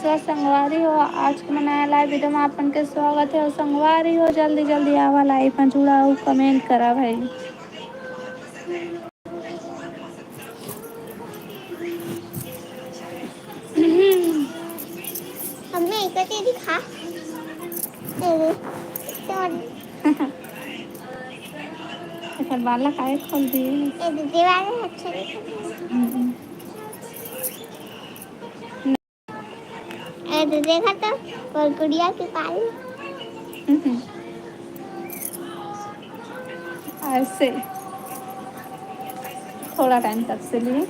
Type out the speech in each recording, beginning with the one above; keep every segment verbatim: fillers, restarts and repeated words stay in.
तो संगवारी हो, आज के नया live video में आप मन के स्वागत हे। अउ संगवारी हो, जल्दी जल्दी आवा live में जुड़ा अउ comment करा भाई। मम्मी, एक बार ये दिखा। ये दे। Sorry। एकर बाला काहे खोल दिए? ये दे, दे वाले अच्छा दिखा। हम्म। ए, तो देखा तो, और गुड़िया के पाल। हम्म। ऐसे थोड़ा time तक से लिए।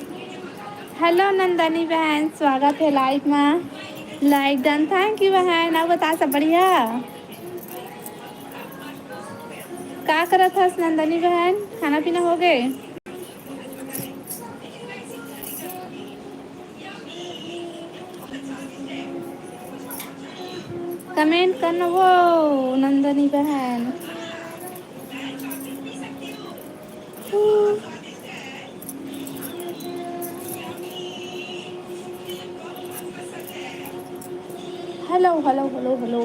Hello नंदनी बहन, स्वागत हे live में। Like done, thank you बहन। अउ बता, सब बढ़िया? का करत हस नंदनी बहन, खाना पीना हो गए? Comment करना हो नंदनी बहन। Hello, hello, hello, hello।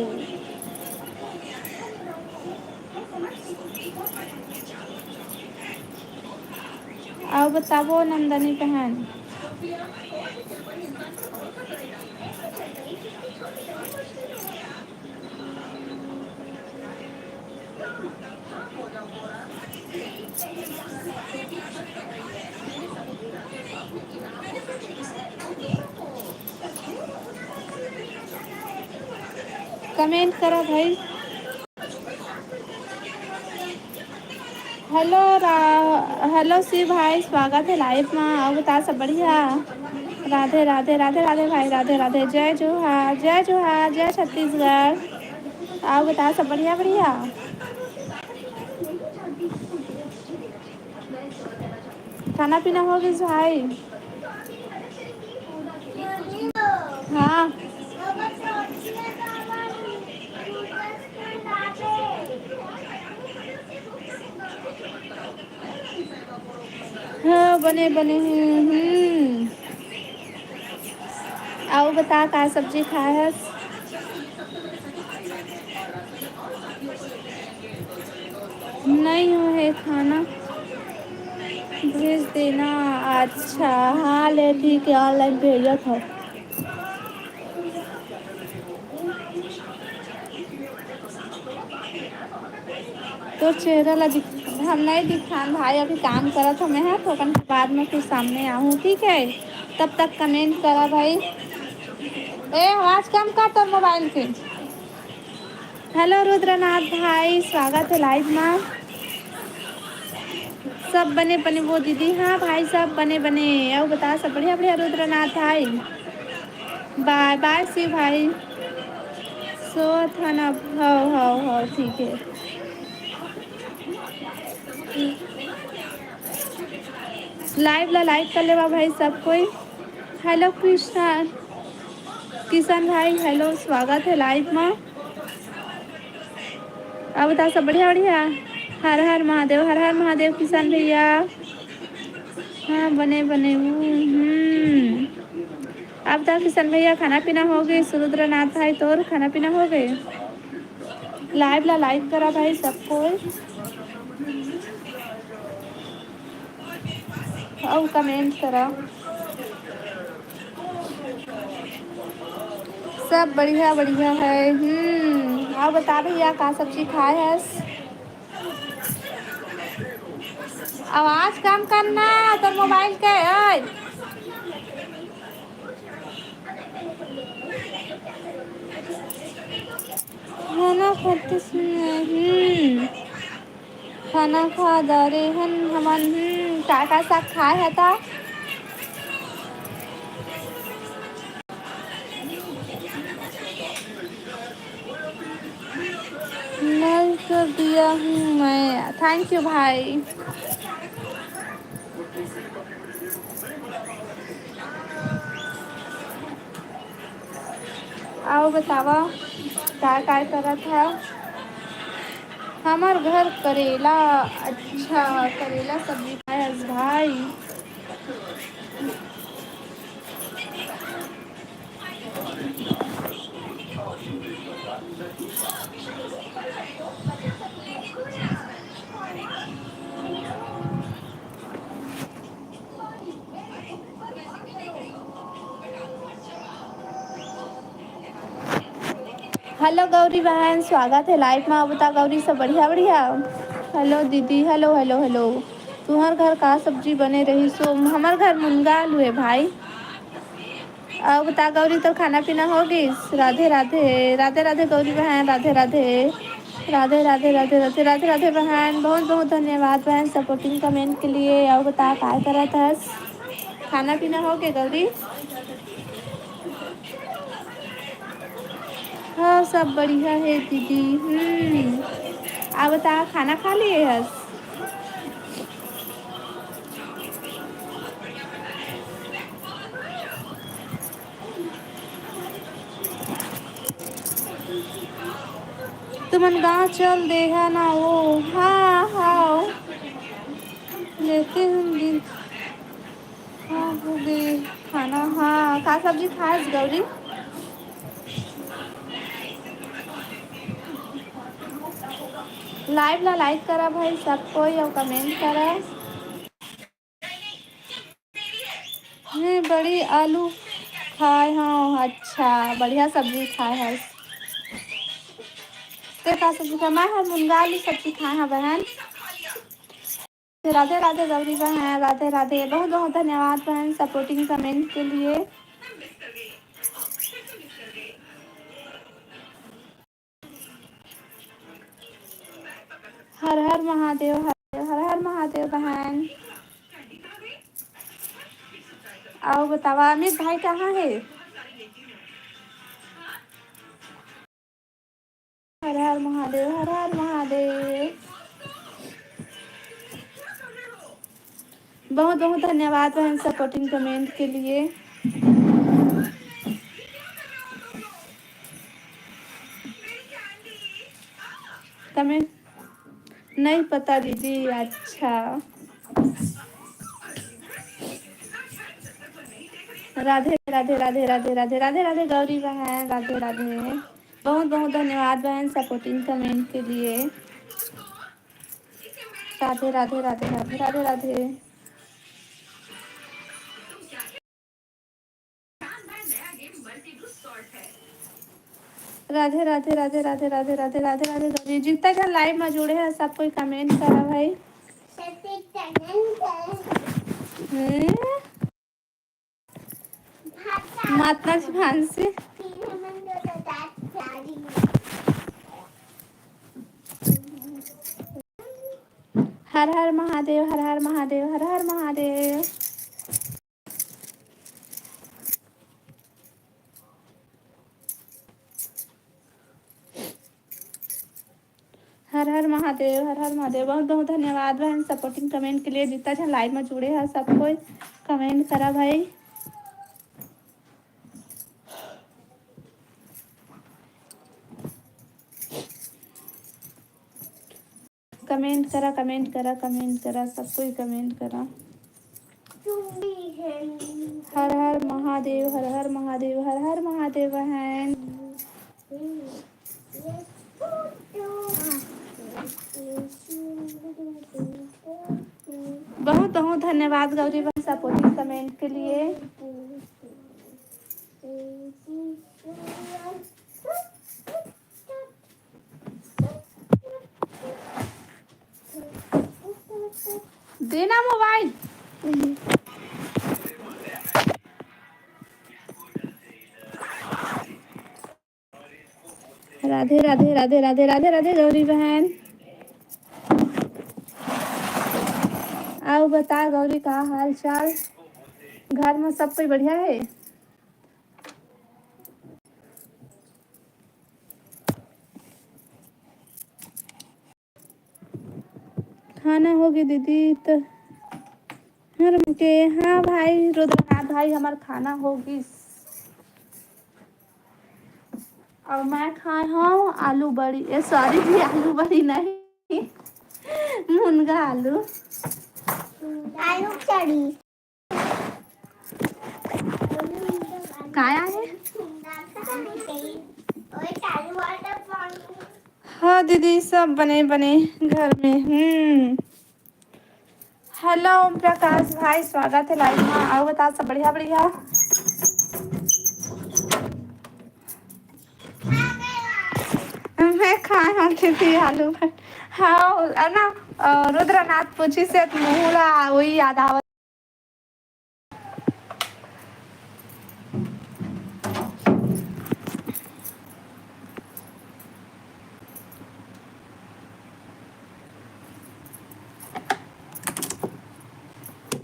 अउ बताबो नंदनी बहन। Comment करा भाई। Hello रा-, hello शिव भाई, स्वागत हे live मा। अउ बता, सब बढ़िया? राधे राधे, राधे राधे भाई, राधे राधे। जय जोहार, जय जोहार, जय छत्तीसगढ़। अउ बता, सब बढ़िया, बढ़िया? खाना पीना हो गइस भाई? हाँ। हाँ, बने, बने, हम्म, हम्म। अउ बता, का सब्जी खाए हस? नहीं हो हे खाना, भेज देना। अच्छा, हाँ, ले, ठीक है, online भेजत हो। तोर चेहरा ला दिख-, हम नहीं दिखान भाई, अभी काम करत हूँ मैं, हाँ, थोकन के बाद में फिर सामने आहूँ, ठीक है? तब तक comment करा भाई। ए, आवाज कम कर तोर mobile के। Hello रुद्रनाथ भाई, स्वागत है live मा। सब बने बने वो दीदी, हाँ भाई, सब बने बने। अउ बता, सब बढ़िया बढ़िया रुद्रनाथ भाई? Bye bye शिव भाई। सोत हन अब, हव, हव, हव, ठीक है। Live ला like कर लेवा भाई सब कोई। Hello कृष्णा, किशन भाई, hello, स्वागत है live मा। अउ बता, सब बढ़िया, बढ़िया? हर हर महादेव, हर हर महादेव किशन भैया। हाँ, बने, बने, हम्म। अउ बता किशन भैया, खाना पीना हो गइस? रुद्रनाथ भाई, तोर खाना पीना हो गइस? Live ला like करा भाई सब कोई। अउ comment करा। सब बढ़िया, बढ़िया है। हम्म, अउ बता भैया, का सब्जी खाए हस? आवाज कम करना तोर mobile के, ओए। खाना खाते समय, हम्म, खाना खा डारे हन हमन, हम्म, का का साग खाए हता? Like कर दिया हूँ मैं, thank you भाई। अउ बतावा, का काय करत हव? हमर घर करेला, अच्छा, करेला सब्जी खाए हस भाई। हेलो गौरी बहन, स्वागत हे लाइव मा। अउ बता गौरी, सब बढ़िया बढ़िया? हेलो दीदी, हेलो हेलो हेलो। तुंहर घर का सब्जी बने रहिस ओ? हमर घर मुनगा आलू हे भाई। अउ बता गौरी, तोर खाना पीना हो गिस? राधे राधे, राधे राधे गौरी बहन, राधे राधे। राधे राधे राधे राधे राधे राधे बहन, बहुत बहुत धन्यवाद बहन सपोर्टिंग कमेंट के लिए। अउ बता, काय करत हस? खाना पीना हो गे गौरी? हाँ, सब बढ़िया हे दीदी। हम्म, अउ बता, खाना खा लिए हस? तुमन गाँव चल देहा ना वो। हाँ, हाँ, लेते हम दिन। हाँ, हो गे खाना। हाँ, का सब्जी खास गौरी? लाइव ला लाइक करा भाई सब कोई, अउ कमेंट करा। मैं बड़ी आलू खाए हव। अच्छा, बढ़िया सब्जी खाए हस। ते का सब्जी खाए? मैं हर मुनगा आलू सब्जी खाए हव बहन। राधे राधे गौरी बहन, राधे राधे। बहुत बहुत धन्यवाद बहन सपोर्टिंग कमेंट के लिए। हर हर महादेव, हर हर हर महादेव बहन। अउ बतावा, अमित भाई कहाँ हे? हर हर महादेव, हर हर महादेव। बहुत बहुत धन्यवाद बहन सपोर्टिंग कमेंट के लिए। कमेंट नहीं पता दीदी। अच्छा, राधे राधे राधे राधे राधे राधे राधे गौरी बहन, राधे राधे। बहुत बहुत धन्यवाद बहन सपोर्टिंग कमेंट के लिए। राधे राधे राधे राधे राधे राधे। राधे राधे राधे राधे राधे राधे राधे राधे राधे। जितना झन लाइव में जुड़े हैं सब कोई कमेंट करा भाई। हम्म। मातना जी भांसी। हर हर महादेव, हर हर महादेव, हर हर महादेव। हर हर महादेव, हर हर महादेव। बहुत बहुत धन्यवाद बहन सपोर्टिंग कमेंट के लिए। जितना झन लाइव में जुड़े हैं सब कोई कमेंट करा भाई। कमेंट करा, कमेंट करा, कमेंट करा, सब कोई कमेंट करा। हर हर महादेव, हर हर महादेव, हर हर महादेव बहन। बहुत बहुत धन्यवाद गौरी बहन सपोर्टिंग कमेंट के लिए। देना मोबाइल। राधे राधे राधे राधे राधे राधे गौरी बहन। अउ बता गौरी, का हाल चाल? घर में सब कोई बढ़िया है? खाना होगे दीदी? त हर के, हाँ भाई रुद्रनाथ भाई, हमर खाना होगिस। अउ मैं खाए हव आलू बड़ी, ए सॉरी जी, आलू बड़ी नहीं, मुनगा आलू। आलू चड़ी। काय आहे? हाँ दीदी, सब बने बने घर में। हम्म। हेलो ओम प्रकाश भाई, स्वागत है लाइव में। अउ बता, सब बढ़िया बढ़िया? खाए हन दीदी आलू बर। हाँ, है ना, अ, रुद्रनाथ पूछिस हे त मुँह ला वही याद आवत।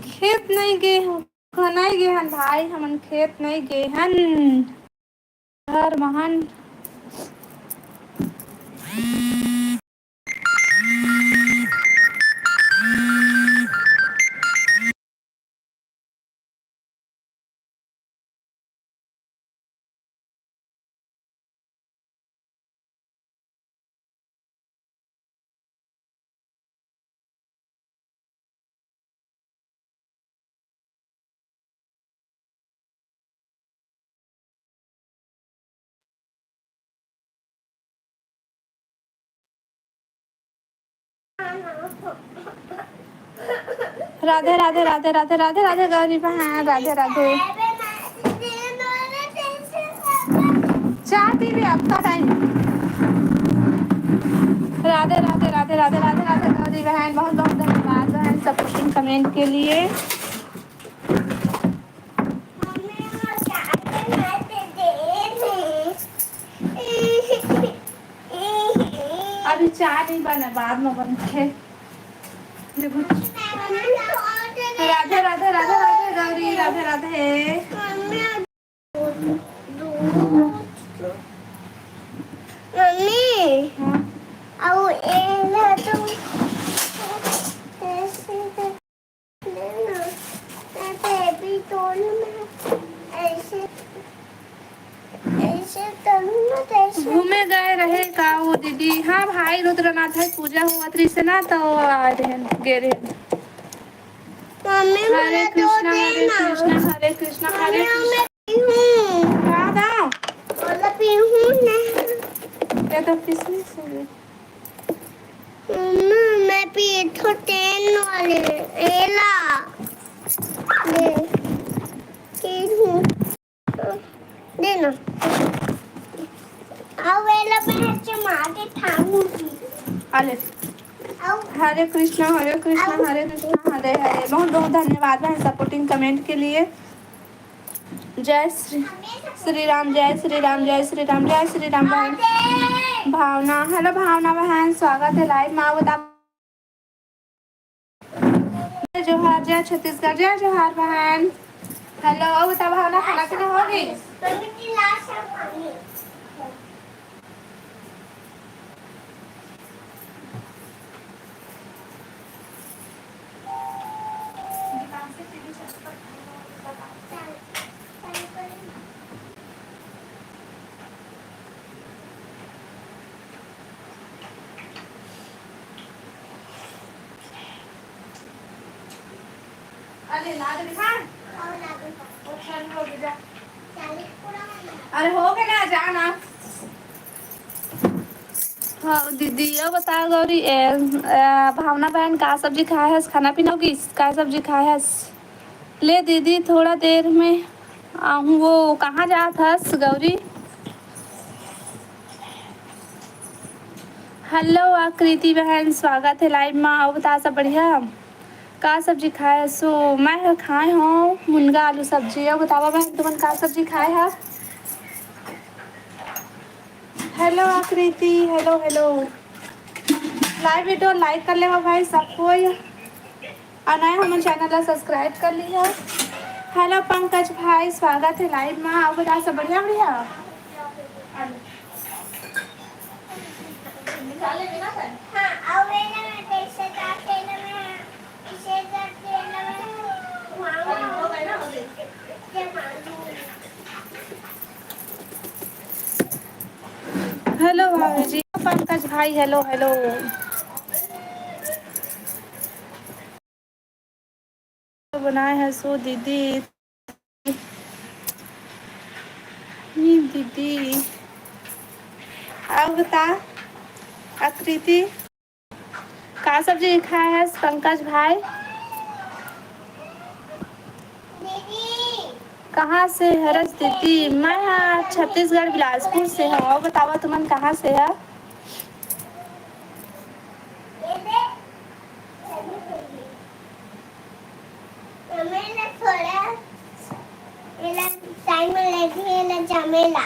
खेत नहीं गे हन, नहीं गे हन भाई, हमन खेत नहीं गे हन। हर महान। राधे राधे राधे राधे राधे राधे गौरी बहन, राधे राधे। चाय पी ले, आपका टाइम। राधे राधे राधे राधे राधे राधे गौरी बहन, बहुत बहुत धन्यवाद बहन सपोर्टिंग कमेंट के लिए। अभी चाय नहीं बना, बाद में बनथे। राधे राधे राधे राधे गौरी, राधे राधे। मम्मी, हाँ। अउ एला तो ऐसे कर देना। मैं बेबी डॉल में ऐसे, ऐसे करूँ ना, तो ऐसे। घूमे गए रहे का वो दीदी? हाँ भाई, रुद्रनाथ है, पूजा होवत रहिस ना, तो आए रहे, गे रहे। मम्मी, हरे कृष्णा, हरे कृष्णा, हरे कृष्णा, हरे कृष्णा। पीहूँ। का दा? ओला पीहूँ ना। ये तो किसने सुनी? मम्मा, मैं पीथो टेन वाले। एला। दे। पीहूँ। दे ना। अब एला मैं चमा के ठाऊंगी। अले। अब हरे कृष्णा, हरे कृष्णा, अब हरे कृष्णा, हरे हरे। बहुत बहुत धन्यवाद बहन सपोर्टिंग कमेंट के लिए। जय श्री, श्री राम, जय श्री राम, जय श्री राम, जय श्री राम बहन। भावना, हेलो भावना बहन, स्वागत है लाइव में। बता जोहार, जय छत्तीसगढ़, जय जोहार बहन। हेलो, अउ बता भावना, खाना पीना हो गई? अरे, ला दे, हाँ। अरे, हो गया ना, जा ना। हाँ, दीदी, ये बता गौरी, ए, ए, भावना बहन, का सब्जी खाए हस? खाना पीना होगी? का सब्जी खाए हस? ले दीदी, थोड़ा देर में आहूँ। वो कहाँ जात हस गौरी? हेलो आकृति बहन, स्वागत है लाइव में। अउ बता, सब बढ़िया? का सब्जी खाए हस? मैं ह खाए हौं मुनगा आलू सब्जी। अउ बतावा बहन, तुमन का सब्जी खाए हव? हेलो आकृति, हेलो, हेलो। लाइव वीडियो लाइक कर लेवा भाई सब कोई, अउ नया हमन चैनल ला सब्सक्राइब कर लिहा। हेलो पंकज भाई, स्वागत है लाइव मा। अउ बता, सब बढ़िया, बढ़िया? हेलो भाभी जी, पंकज भाई, हेलो, हेलो। बनाए हसो दीदी। नी दीदी, अउ बता आकृति। का सब्जी खाए हस पंकज भाई? कहाँ से हरस दीदी? मैं हा छत्तीसगढ़ बिलासपुर से हूँ। अउ बतावा तुमन कहाँ से हा? एला टाइम लगही, एला जमे ला।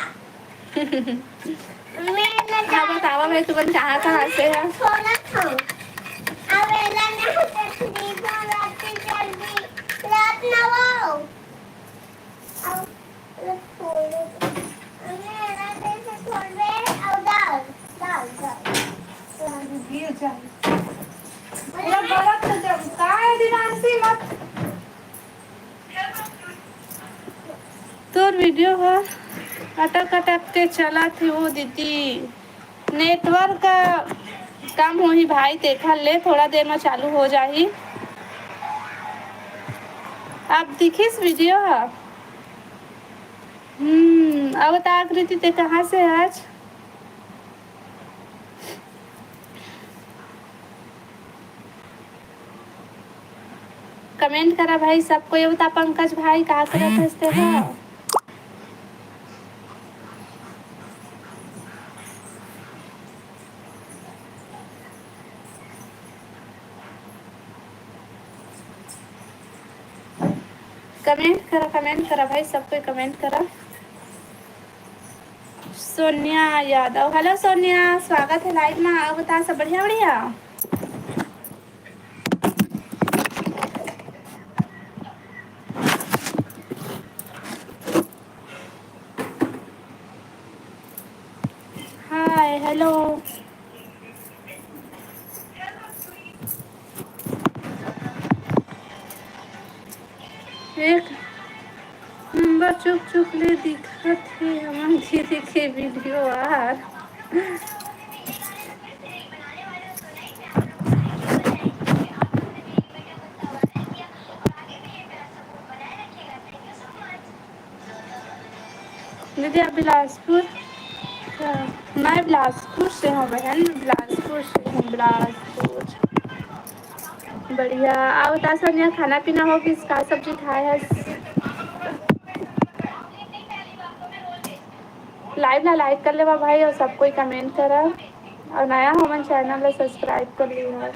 मैं एला हाँ, बतावा भाई, तुमन कहाँ, कहाँ से है? छोड़त हूँ। अब एला ना जल्दी, जल्दी, रात ना हो। अब एला छोड़ दे। मैं एला जल्दी छोड़ दे, अब डाल, डाल, डाल। गिर जाए। पूरा गलत तो जब, का है दिनांशी, मत। तोर वीडियो ह अटक अटक के चलत हे ओ दीदी, नेटवर्क कम होही भाई, तेखर ले थोड़ा देर म चालू हो जाही। अब दिखिस वीडियो ह? हम्म, अब बता आकृति, ते कहाँ से आज? कमेंट करा भाई सब कोई। बता पंकज भाई, का करत हस ते ह? कमेंट करा, कमेंट करा भाई, सब कोई कमेंट करा। सोनिया यादव, हेलो सोनिया, स्वागत है लाइव में। और बता, सब बढ़िया, बढ़िया? हाय, हेलो। एक नंबर चुक चुक ले दिखत हे हमन दीदी के वीडियो आर। दीदी, आप बिलासपुर? अच्छा, मैं बिलासपुर से हूँ बहन, बिलासपुर से हूँ, बिलासपुर। बढ़िया। और बता सोनिया, खाना पीना हो गिस? का सब्जी खाए हस? लाइव ला लाइक कर लेवा भाई, और सब कोई कमेंट करा, और नया हो मन चैनल ला सब्सक्राइब कर लिहा।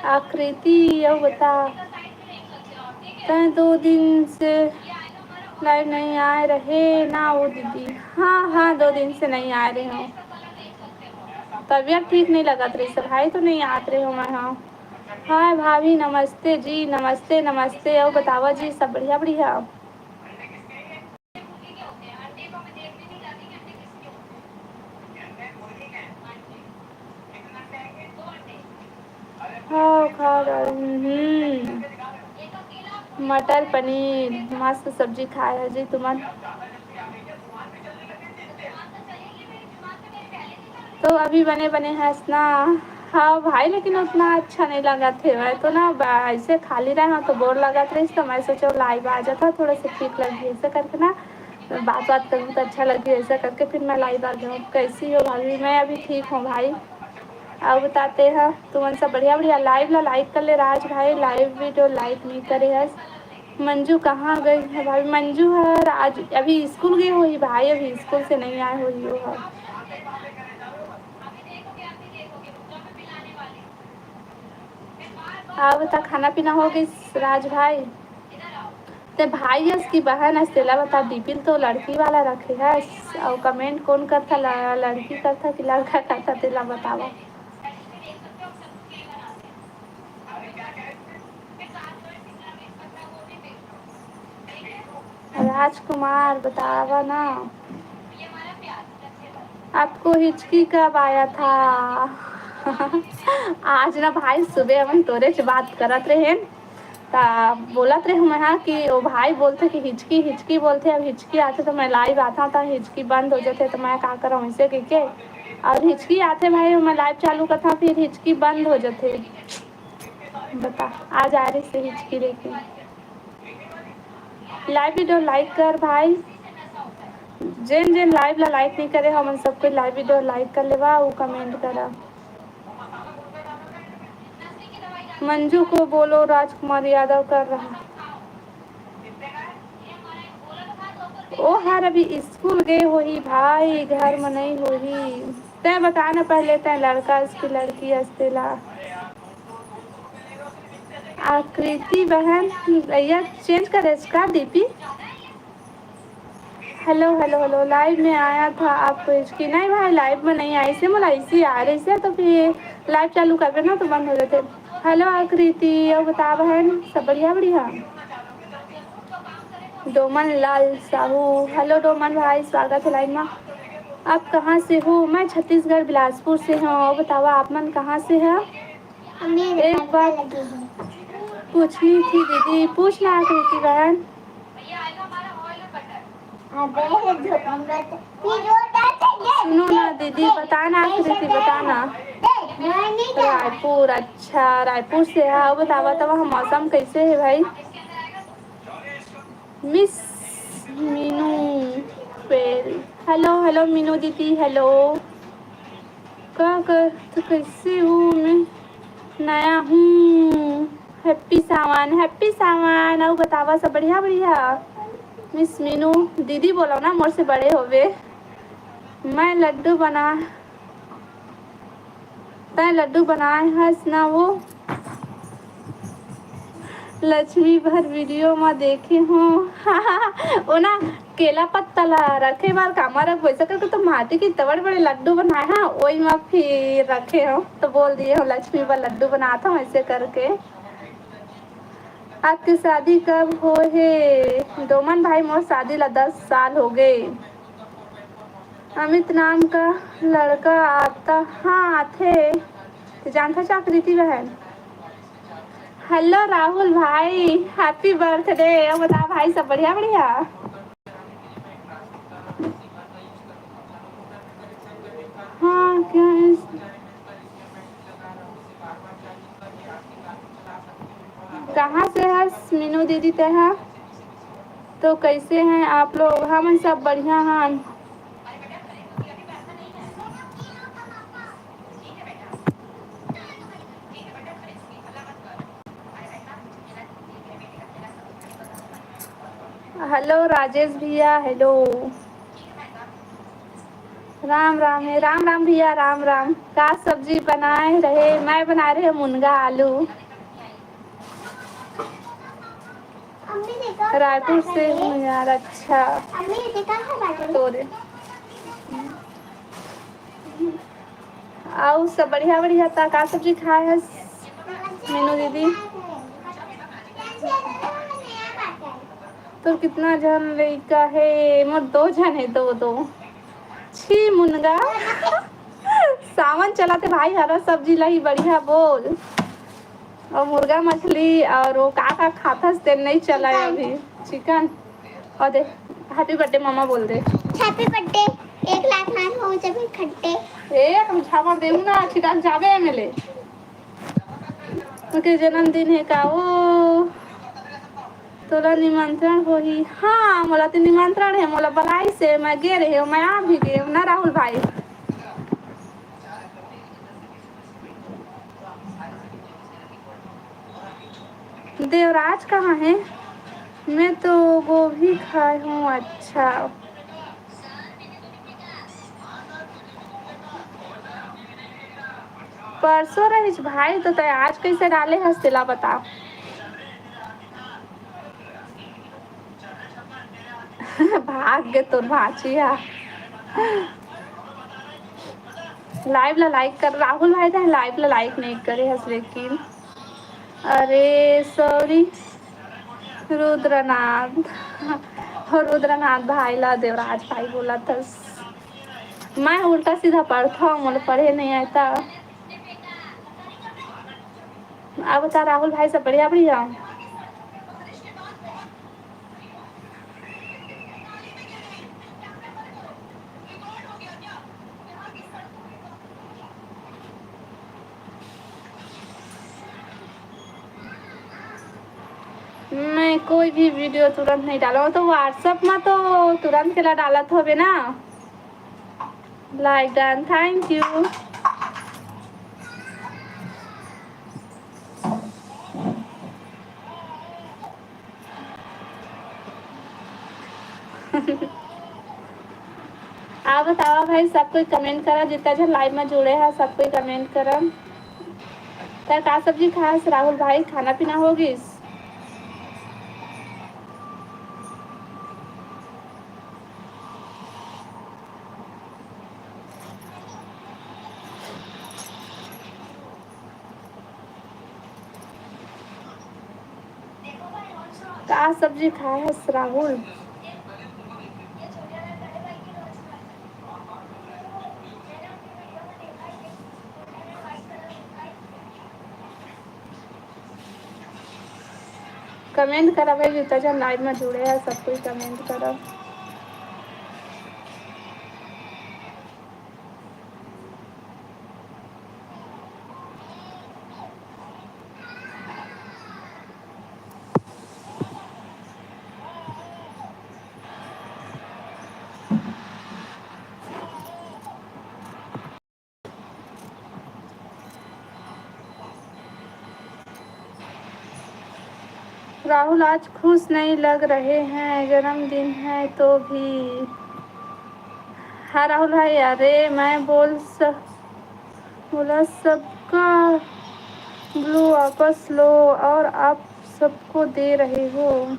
आकृति, अउ बता, तैं दो दिन से लाइव नहीं आए रहे ना वो दीदी? हाँ, हाँ, दो दिन से नहीं आए रहे हूँ, तबीयत ठीक नहीं लगत रहिस भाई, तो नहीं आत रहे हूँ मैं। हाँ, हाय भाभी, नमस्ते जी, नमस्ते, नमस्ते। अउ बतावा जी, सब बढ़िया, बढ़िया? हाँ, खा डाल, हम्म। मटर पनीर, मस्त सब्जी खाए हो जी तुमन। तो अभी बने बने हस ना? हाँ भाई, लेकिन उतना अच्छा नहीं लगत हे। मैं तो ना बा-, ऐसे खाली रहे तो बोर लगत रहिस, तो मैं सोचे लाइव आ जाता, थोड़ा सा ठीक लगी ऐसे करके ना, बात बात करूँ तो अच्छा लगी ऐसे करके फिर मैं लाइव आ गया हूँ। कैसी हो भाभी? मैं अभी ठीक हूँ भाई। अउ बताते हैं तुमन सब बढ़िया बढ़िया। लाइव ला लाइक कर ले राज भाई, लाइव वीडियो लाइक नहीं करे हस। मंजू कहाँ गई है भाभी? मंजू हर आज अभी स्कूल गई होही भाई, अभी स्कूल से नहीं आए होही वो हर। अउ बता, खाना पीना हो गइस राज भाई? ते भाई हस कि बहन हस, तेला बता। बिपिन तो लड़की वाला रखे हस, अउ कमेंट कोन करथा, ल-, लड़की करथा कि लड़का करथा, तेला बतावा। राजकुमार, बतावा ना, आपको हिचकी कब आया था? आज ना भाई, सुबह हमन तोरेच बात करत रहेन, त बोलत रहे मैं हा कि ओ भाई बोलथे कि हिचकी, हिचकी बोलथे। अब हिचकी आथे त मैं लाइव आथव त हिचकी बंद हो जाथे, त मैं का करव ऐसे कहिके। अउ हिचकी आथे भाई, मैं लाइव चालू करथव, फिर हिचकी बंद हो जाथे। बता, आज आ रही से हिचकी लेके। लाइव वीडियो लाइक कर भाई, जेन जेन लाइव ला लाइक नहीं करे, हमन सब कोई लाइव वीडियो लाइक कर लेवा, उ कमेंट करा। मंजू को बोलो, राजकुमार यादव कर रहा। ओ हर अभी स्कूल गए होही भाई, घर में नहीं होही। तै बता ना पहले, तै लड़का अस कि लड़की अस तेला। आकृति बहन, भैया चेंज करे का DP? Hello hello hello, live में आया था आपको हिचकी? नहीं भाई, लाइव में नहीं आई से, मोला ऐसी आ रही से, तो फिर लाइव चालू करबे ना तो बंद हो जाते। हेलो आकृति, और बता बहन, सब बढ़िया बढ़िया? डोमन लाल साहू, हेलो डोमन भाई, स्वागत है लाइव में। आप कहाँ से हो? मैं छत्तीसगढ़ बिलासपुर से हूँ। और बतावा, आप मन कहाँ से है? एक बात पूछनी थी दीदी, पूछ ना आकृति बहन। सुनो ना दीदी, बताना आकृति, बताना। रायपुर, अच्छा, रायपुर से है। बतावा तब हम मौसम कैसे है भाई? मिस मीनू पेल, हेलो हेलो मीनू दीदी, हेलो। का कर, तो कैसे हो? मैं नया हूँ। हैप्पी सावन, हैप्पी सावन। अउ बतावा, सब बढ़िया बढ़िया? मिस मीनू दीदी बोलो ना, मोर से बड़े होवे। मैं लड्डू बना तैं लड्डू बनाए हस ना वो लक्ष्मी बर वीडियो म देखे हो। ओ ना, केला पत्ता ला रखे बर कामा रख, वैसा करके तो माटी के इतना बड़े बड़े लड्डू बनाए हैं, वही म फिर रखे हो तो बोल दिए हो लक्ष्मी बर लड्डू बनाता हूँ ऐसे करके। आपके शादी कब हो हे? डोमन भाई, मोर शादी ला दस साल हो गए। अमित नाम का लड़का आता, हाँ आथे। तो जानता चाह प्रीति बहन। हेलो राहुल भाई, हैप्पी बर्थडे। अब बता भाई, सब बढ़िया बढ़िया? हाँ क्या इस कहाँ से हस मीनू दीदी तेहा? तो कैसे हैं आप लोग? हमन सब बढ़िया हन। हेलो राजेश भैया, हेलो। राम राम हे, राम राम भैया, राम राम। का सब्जी बनाए रहे? मैं बना रहे मुनगा आलू। रायपुर से हूँ यार। अच्छा। तोरे अउ सब बढ़िया बढ़िया। ता का सब्जी खाए हस मीनू दीदी? तोर कितना झन लइका हे? मोर दो झन हे, दो दो। छी मुनगा। सावन चलत हे भाई, हरा सब्जी ला ही बढ़िया बोल। अउ मुर्गा मछली अउ वो का का खाथस ते नहीं चला है अभी। चिकन। अउ दे, हैप्पी बर्थडे मम्मा बोल दे। Happy birthday. एक लाख नान हो जब खट्टे। ए, हम झापड़ देहू ना, छिटक जाबे एमे ले। ओके जन्मदिन हे का? ओ, तोला निमंत्रण होही। हाँ, मोला तो निमंत्रण हे, मोला बलाइस हे, मैं गे रहे हूँ, मैं आ भी गए हूँ ना राहुल भाई। देवराज कहाँ है? मैं तो गोभी खाए हूँ। अच्छा, परसों रहिस भाई, तो तय आज कैसे डाले हस तेला बता। भाग गे तोर भांची हा। लाइव ला लाइक कर राहुल भाई, तय लाइव ला लाइक नहीं करे हस लेकिन। अरे सॉरी रुद्रनाथ, हो रुद्रनाथ भाई ला देवराज भाई बोला थस। मैं उल्टा सीधा पढ़ता हूँ, मोला पढ़े नहीं आता। अब बता राहुल भाई, सब बढ़िया बढ़िया? मैं कोई भी वीडियो तुरंत नहीं डालूँ, तो WhatsApp में तो तुरंत केला डालत होबे ना। Like done, thank you। आप बतावा भाई, सब कोई comment करा, जितना झन live में जुड़े हैं, सब कोई comment करा। त का सब्जी खाए हस राहुल भाई, खाना पीना हो गिस? का सब्जी खाए हस राहुल? Comment करा भाई, जितना झन live में जुड़े हैं, सब कोई comment करा। राहुल आज खुश नहीं लग रहे हैं, जन्मदिन है तो भी। हाँ राहुल भाई, अरे मैं बोल स-, बोला सबका blue वापस लो और आप सबको दे रहे हो।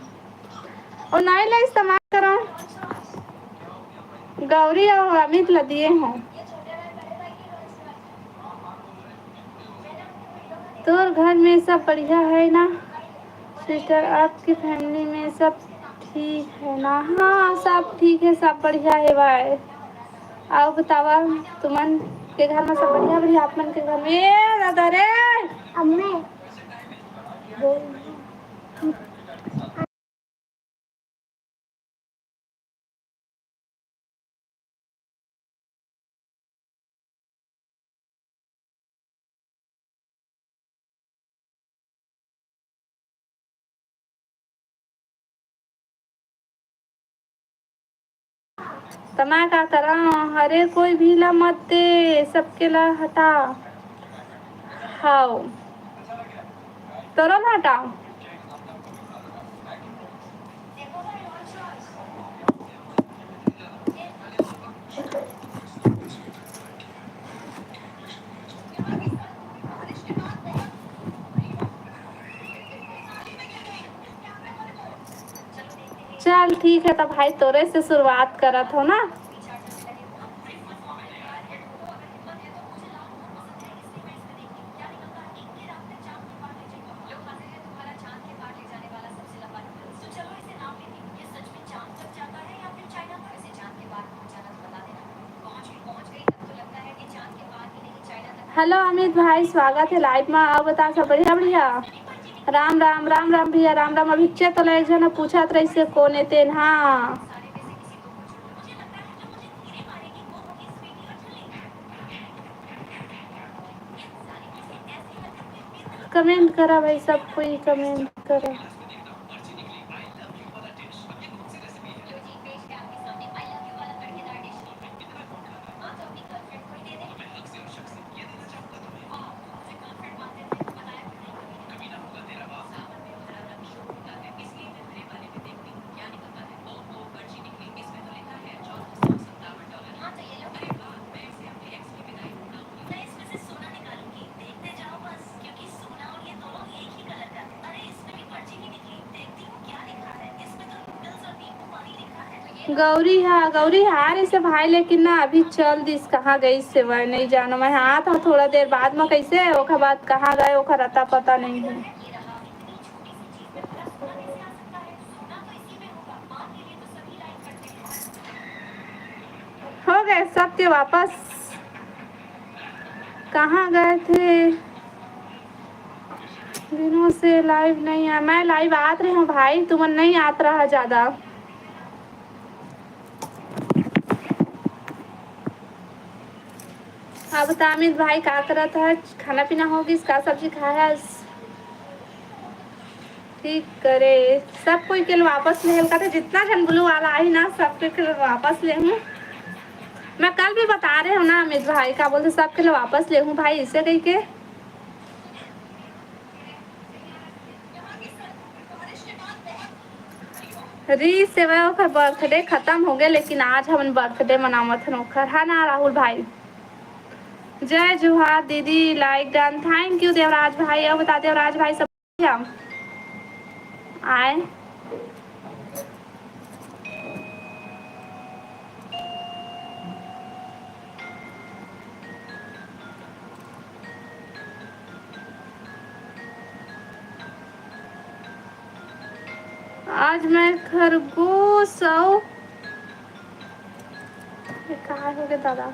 और नहीं ले इस्तेमाल करो। गौरी और अमित ला दिए हैं। तोर घर में सब बढ़िया है ना sister? आपकी family में सब ठीक है ना? हाँ, सब ठीक है, सब बढ़िया है भाई। आओ बतावा, तुमन के घर में सब बढ़िया? बढ़िया आप मन के घर में? ए दादा रे, अम्मे। त मैं का करंव? अरे कोई भी ला मत दे, सबके ला हटा। हाव, तोरो ला हटाओ। चल ठीक है, त भाई तोरे से शुरुआत करत हो ना। हेलो अमित भाई, स्वागत है live में। आओ बता, सब बढ़िया? बढ़िया। राम राम, राम राम भैया, राम राम। अभी चेत तो एक जना पूछत रहिसे कोन ए तेन। हाँ, comment करा भाई, सब कोई comment करा। गौरी हा, गौरी हा रे से भाई, लेकिन ना अभी चल दिस, कहाँ गई से वह नहीं जानो। मैं हाँ था थोड़ा देर बाद में, कैसे ओखर बाद कहाँ गए, ओखर अता पता नहीं है। हो गए सबके वापस। कहाँ गए थे? दिनों से live नहीं आ, मैं live आत रहे हूँ भाई, तुमन नहीं आत रहा ज्यादा। अब त अमित भाई का करत है, खाना पीना हो गिस, का सब्जी खाए हस? ठीक करे, सब कोई के ल वापस लेहल का, जितना झन blue वाला आही ना, सबके के ल वापस लेहूँ। मैं कल भी बता रहे हूँ ना अमित भाई, का बोलते, सबके ल वापस लेहूँ भाई, इसे कही के। री सेवा ओकर बर्थडे खत्म हो गए, लेकिन आज हमन बर्थडे मनावत हन ओकर, है ना राहुल भाई? जय जोहार दीदी, like done, thank you Devraj भाई। अब बता देवराज भाई सब बढ़िया? आए। आज मैं खरगोश अउ, ये कहाँ हो गए दादा?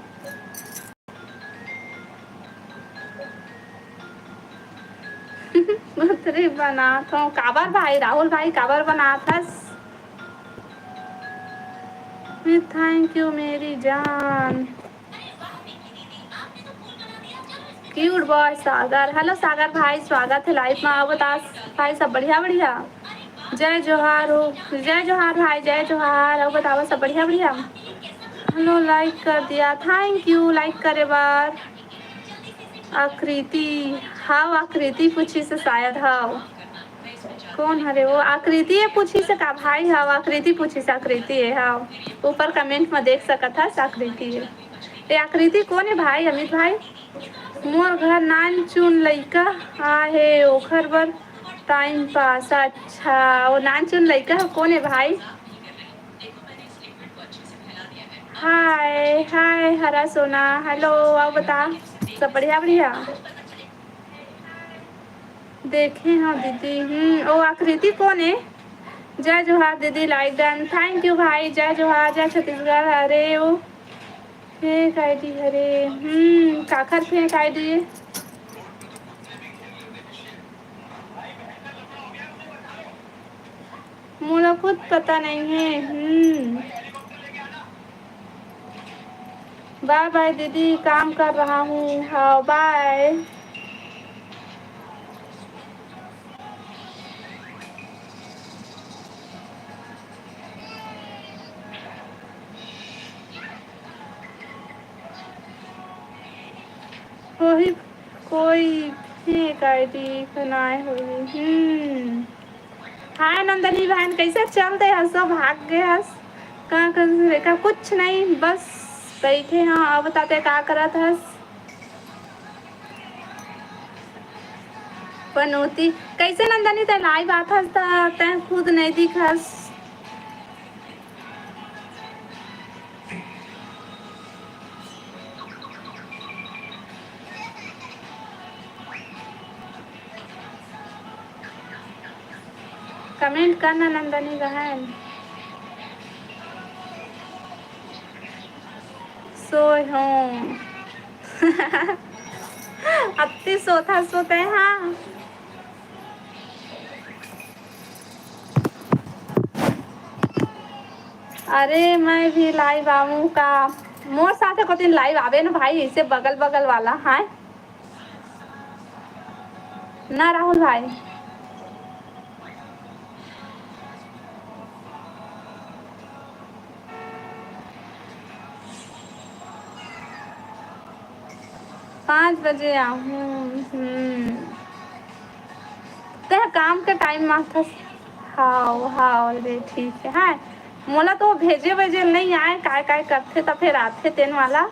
अरे बनात हूँ। काबर भाई, राहुल भाई, काबर बनात हस? Thank you मेरी जान। Cute boy सागर। Hello सागर भाई, स्वागत है live में। आओ बता भाई, सब बढ़िया? बढ़िया। जय जोहार हो, जय जोहार भाई, जय जोहार। आओ बताओ, सब बढ़िया? बढ़िया। Hello, like कर दिया, thank you like करे बर। आकृति, हाँ आकृति पूछी से शायद, हाँ। कौन हरे वो? आकृति ये पूछी से का भाई? हाँ आकृति पूछी से, आकृति है, हाँ। ऊपर comment में देख सकत हस, आकृति है। ए आकृति कौन है भाई? अमित भाई, मोर घर नानचुन लइका आहे, ओखर बर time pass। अच्छा, वो नानचुन लइका है, कौन है भाई? हाय हाय हरा सोना, hello। आओ बता, सब बढ़िया? बढ़िया। देखे हाँ दीदी। हम्म, ओ आकृति कौन है? जय जोहार दीदी, like done, thank you भाई। जय जोहार, जय छत्तीसगढ़। अरे ओ fake ID हरे। हम्म, काखर fake ID? मोला खुद पता नहीं है। हम्म। बाय बाय दीदी, काम कर रहा हूँ। हाँ, बाय। वही कोई fake ID बनाए होही। हम्म। हाय नंदनी बहन, कैसे चलते हस? सब भाग गए हस? का कर रेखा? कुछ नहीं, बस बैठे हाँ। अब बताते का करत हस? पनौती। कैसे नंदनी, तै live आथस त तै खुद नहीं दिखस। Comment करना नंदनी बहन। सोए हों। अत्ती सोथा सोते, हाँ। अरे, मैं भी live आऊँ का? मोर साथे को दिन live आवे न भाई, इसे बगल बगल वाला, हाँ? ना राहुल भाई। पाँच बजे आहूँ। हम्म। तेह काम के time म आथस। हाव, हाव रे, ठीक है। हाँ, मोला तो भेजे भेजे नहीं आए, काय काय करथे त फेर आथे तेन वाला।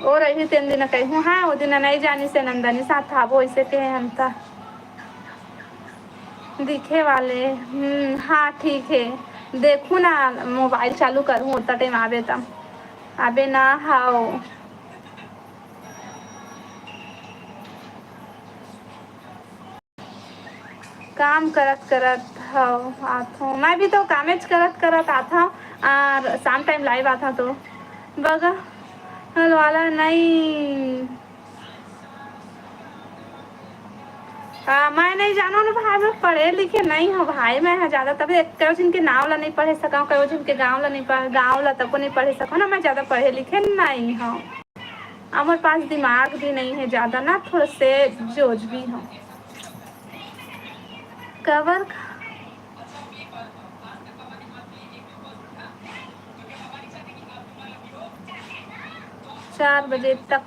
ओ रही तेन दिन कहूँ, हाँ, ओ दिन नहीं जानी से नंदनी साथ आबो, ऐसे कहे हम त। दिखे वाले, हम्म, हाँ, ठीक है। देखू ना, mobile चालू करूँ, ओतना time आबे त। आबे ना, हाव। काम करत करत हव आथों। मैं भी तो कामेच करत करत आथों, और शाम time live आथों तो बगल वाला नहीं। आ, मैं नहीं जानों ना भाई, मैं पढ़े लिखे नहीं हूँ भाई, मैं ह ज्यादा तब एक झन के नाव ला नहीं पढ़े सका, कई झन के गाँव ला नहीं पढ़, गाँव ला तको नहीं पढ़े सका ना, मैं ज्यादा पढ़े लिखे नहीं हूँ। हमर पास दिमाग भी नहीं है ज्यादा ना, थोड़ा से जोज भी हूँ। कवर चार बजे तक,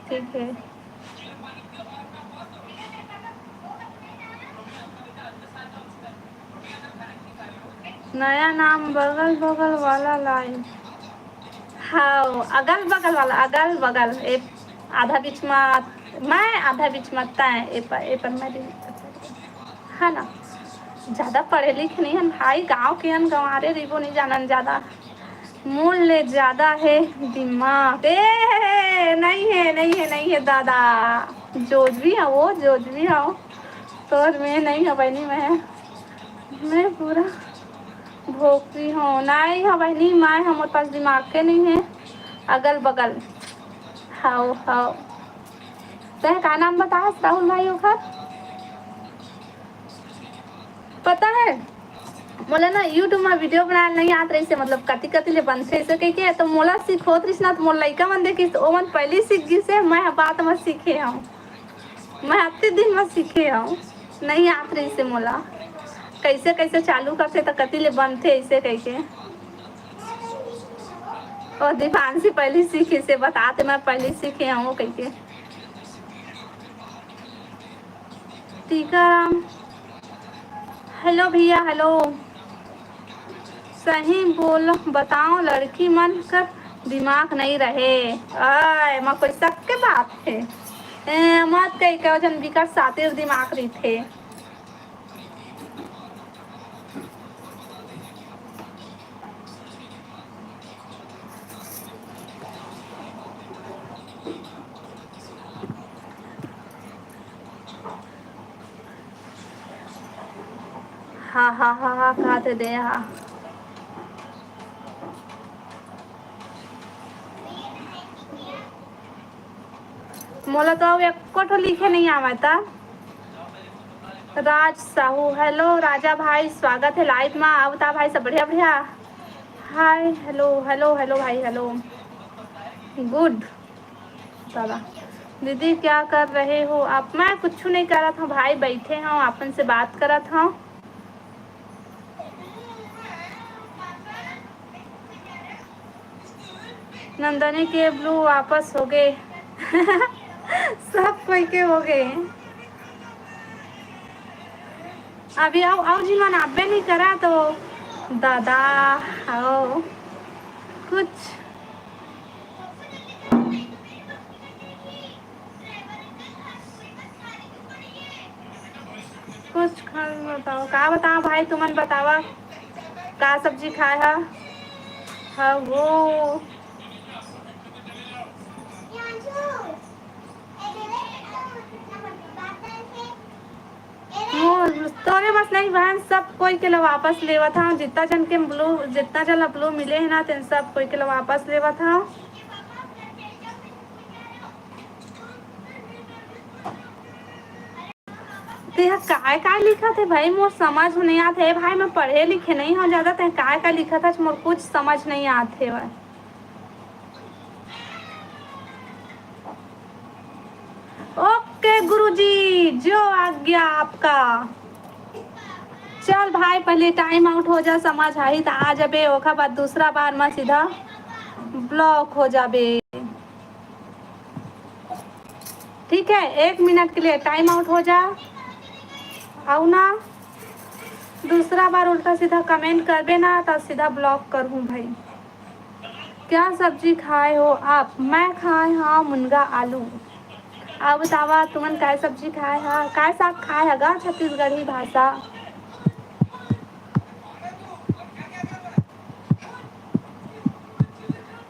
ठीक है। नया नाम बगल बगल वाला लाई। हाँ, अगल बगल वाला, अगल बगल। ए, आधा बीच में मैं, आधा बीच में तैं, ए पर, ए पर मैं। है ना, ज्यादा पढ़े लिखे नहीं हन भाई, गांव के हन, गंवारे रहिबो, नहीं जानन ज्यादा। मोर ले ज्यादा हे दिमाग। ए, नहीं है, नहीं है, नहीं है दादा। जोजवी है वो, जोजवी है वो। तोर में नहीं है बहनी, मैं, मैं पूरा भोकरी हूँ। नहीं है बहनी, मैं, हमर पास दिमाग के नहीं है। अगल बगल। हाओ, हाओ। तैं का नाम बतास राहुल भाई ओखर? पता है, मोला ना YouTube में वीडियो बनाए नहीं आत रहिसे, मतलब कति कति ले बनथे ऐसे कह के, तो मोला सिखोत रहिस ना, तो मोर लइका मन देखिस, तो ओमन पहले सीख गिसे, मैं ह बाद में सीखे हूँ। मैं अति दिन में सीखे हूँ, नहीं आत रहिसे मोला, कैसे कैसे चालू करथे, तो कति ले बनथे ऐसे कह के। और दीपांशी पहले सीखे से बताते, मैं पहले सीखे हूँ कह के। टीकाराम, हेलो भैया, हेलो। सही बोल, बताओ, लड़की मन कर दिमाग नहीं रहे। आय, एमा कोई शक के बात है? ए, मत कही, कहो जन बिकट सातिर दिमाग रहिथे। हाँ, हाँ, हाँ, हाँ, कहा थे दे, हाँ। मोला तो अब एको ठो लिखे नहीं आवे ता। राज साहू, हेलो राजा भाई, स्वागत है लाइव मा। अब ता भाई सब बढ़िया, बढ़िया। हाय, हेलो, हेलो, हेलो भाई, हेलो। गुड। दादा, दीदी क्या कर रहे हो आप? मैं कुछ नहीं करत हूँ भाई, बैठे हूँ, आपन से बात करत हूँ। नंदनी के ब्लू वापस हो गए। सब कोई के हो गए। अभी आओ, आओ जी, मन आबे नहीं करा तो दादा, आओ कुछ। कुछ खान बताओ, का बताओ भाई, तुमन बतावा, का सब्जी खाए हा? हाँ, वो मोर, तोरे बस नहीं बहन, सब कोई के ला वापस लेवत हूँ। जितना जन के ब्लू, जितना जन ला ब्लू मिले है ना, तेन सब कोई के ला वापस लेवत हूँ। तेहा काय काय लिखत हे भाई, मोर समझ में नहीं आत हे भाई। मैं पढ़े लिखे नहीं हूँ ज्यादा, तेहा काय काय लिखत हस, मोर कुछ समझ नहीं आत हे भाई। ओके गुरुजी, जो आज्ञा आपका। चल भाई, पहले टाइम आउट हो जा, समझ आही त आ जाबे, ओखर बाद दूसरा बार म सीधा ब्लॉक हो जाबे। ठीक है, एक मिनट के लिए टाइम आउट हो जा, आऊ ना दूसरा बार उल्टा सीधा कमेंट करबे ना, त सीधा ब्लॉक करहूँ भाई। क्या सब्जी खाए हो आप? मैं खाए हा मुनगा आलू। आप बतावा, तुमन काय सब्जी खाए हा, काय साग खाए हा गा छत्तीसगढ़ी भाषा?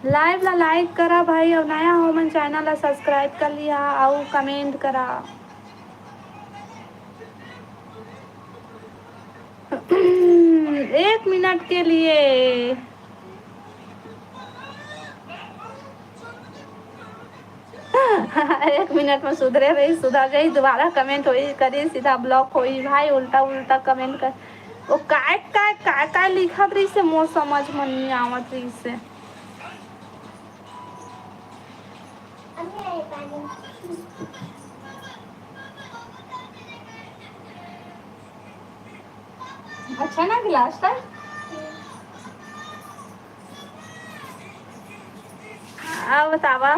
लाइव ला लाइक करा भाई, अउ नया हो मन चैनल ला सब्सक्राइब कर लिया अउ कमेंट करा। एक मिनट के लिए। एक मिनट में सुधरे रही, सुधर जाही, दोबारा कमेंट होई करी, सीधा ब्लॉक होई भाई, उल्टा उल्टा कमेंट कर। वो काय काय काय काय लिखत रही से मोर समझ में नहीं आवत रही से। अच्छा ना गिलास था। अब बतावा।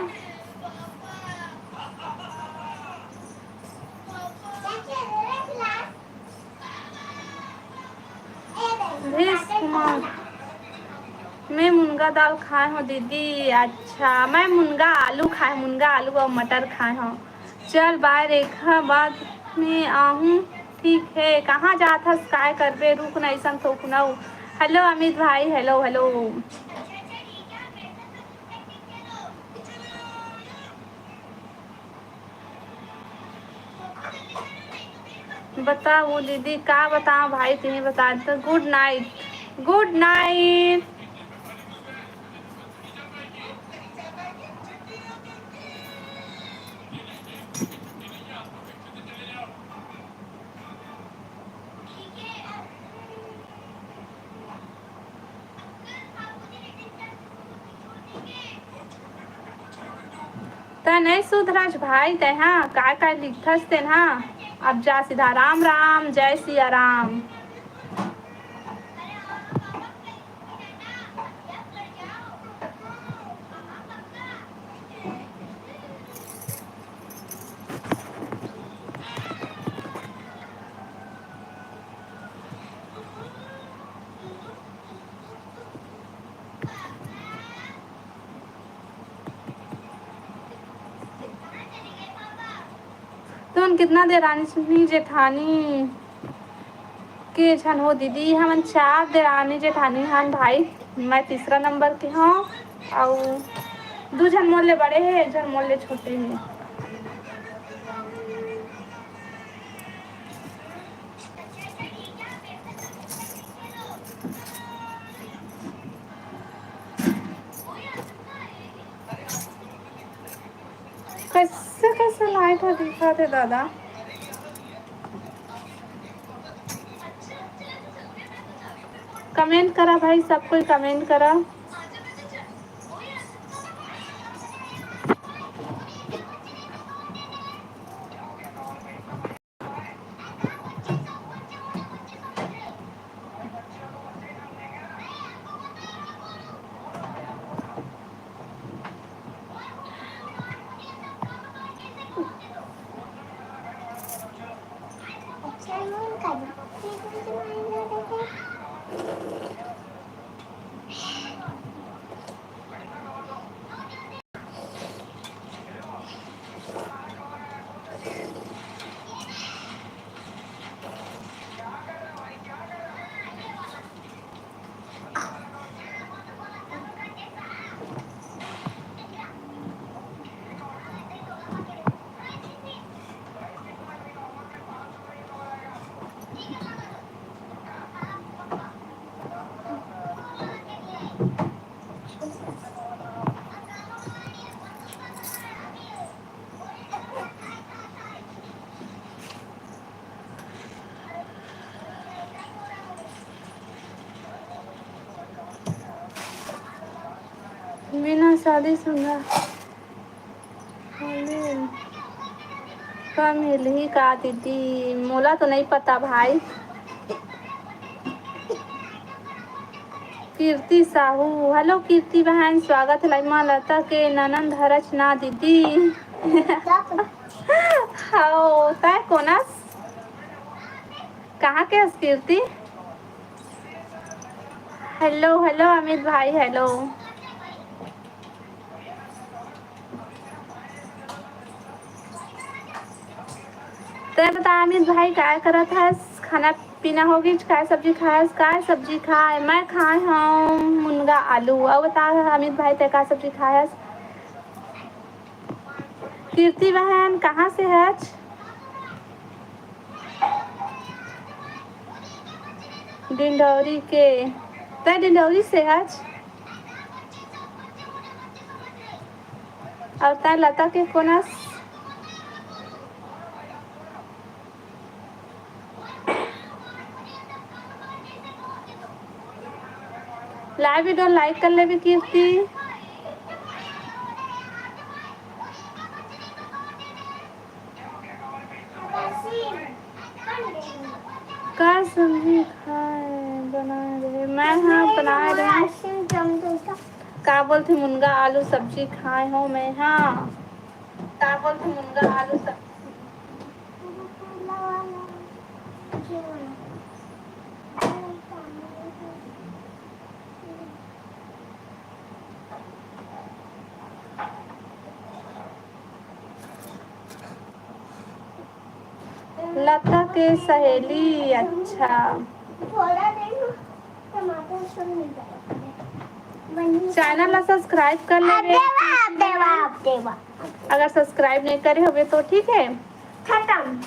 भीष्म मैं मुनगा दाल खाए हव दीदी। अच्छा, मैं मुनगा आलू खाए, मुनगा आलू अउ मटर खाए हव। चल bye रेखा, बाद में आहूँ। ठीक हे, कहाँ जात हस, काय करबे, रुक न अइसन थोकुन अउ। Hello अमित भाई, hello, hello। बताओ दीदी, का बताओ भाई, तुम्हें बता दो। Good night, good night। तै नहीं सुधरस भाई, तै हा काय काय लिखथस तेन हा। अब जा सीधा राम राम, जय सिया राम। तुमन कितना देरानी जेठानी के झन हो दीदी? हमन चार देरानी जेठानी हन भाई, मैं तीसरा नंबर के हव, अउ दू झन मोर ले बड़े हे, एक झन मोर ले छोटे हे। कैसे कैसे लाइट ह दिखत हे दादा? Comment करा भाई, सब कोई comment करा। बिना शादी सुंदर का मिलही का दीदी? मोला तो नहीं पता भाई। कीर्ति साहू, hello कीर्ति बहन, स्वागत हे live मा। लता के ननंद हरच ना दीदी। हव, तै कोन अस? कहाँ के हस कीर्ति? Hello, hello अमित भाई, hello। तै बता अमित भाई, काय करत हस? खाना पीना हो गइस? काय सब्जी खाए हस? काय सब्जी खाए? मैं खाए हव मुनगा आलू। अउ बता अमित भाई, तै का सब्जी खाए हस? कीर्ति बहन, कहाँ से हच? डिंडौरी के। तै डिंडौरी से हच? अउ तै लता के कोन अस? Live video like कर लेबे कीर्ति। का सब्जी खाए बनाए रहे? मैं हा बनाए रहे। का बोलथे, मुनगा आलू सब्जी खाए हव मैं हा। का बोलथे, मुनगा आलू सब्जी। लता के सहेली, अच्छा। थोड़ा देर में टमाटर सब मिल जाएगा। चैनल ला सब्सक्राइब कर लेबे। अब देवा, अब देवा, अब देवा। अगर सब्सक्राइब नहीं करे होबे तो ठीक है। खत्म।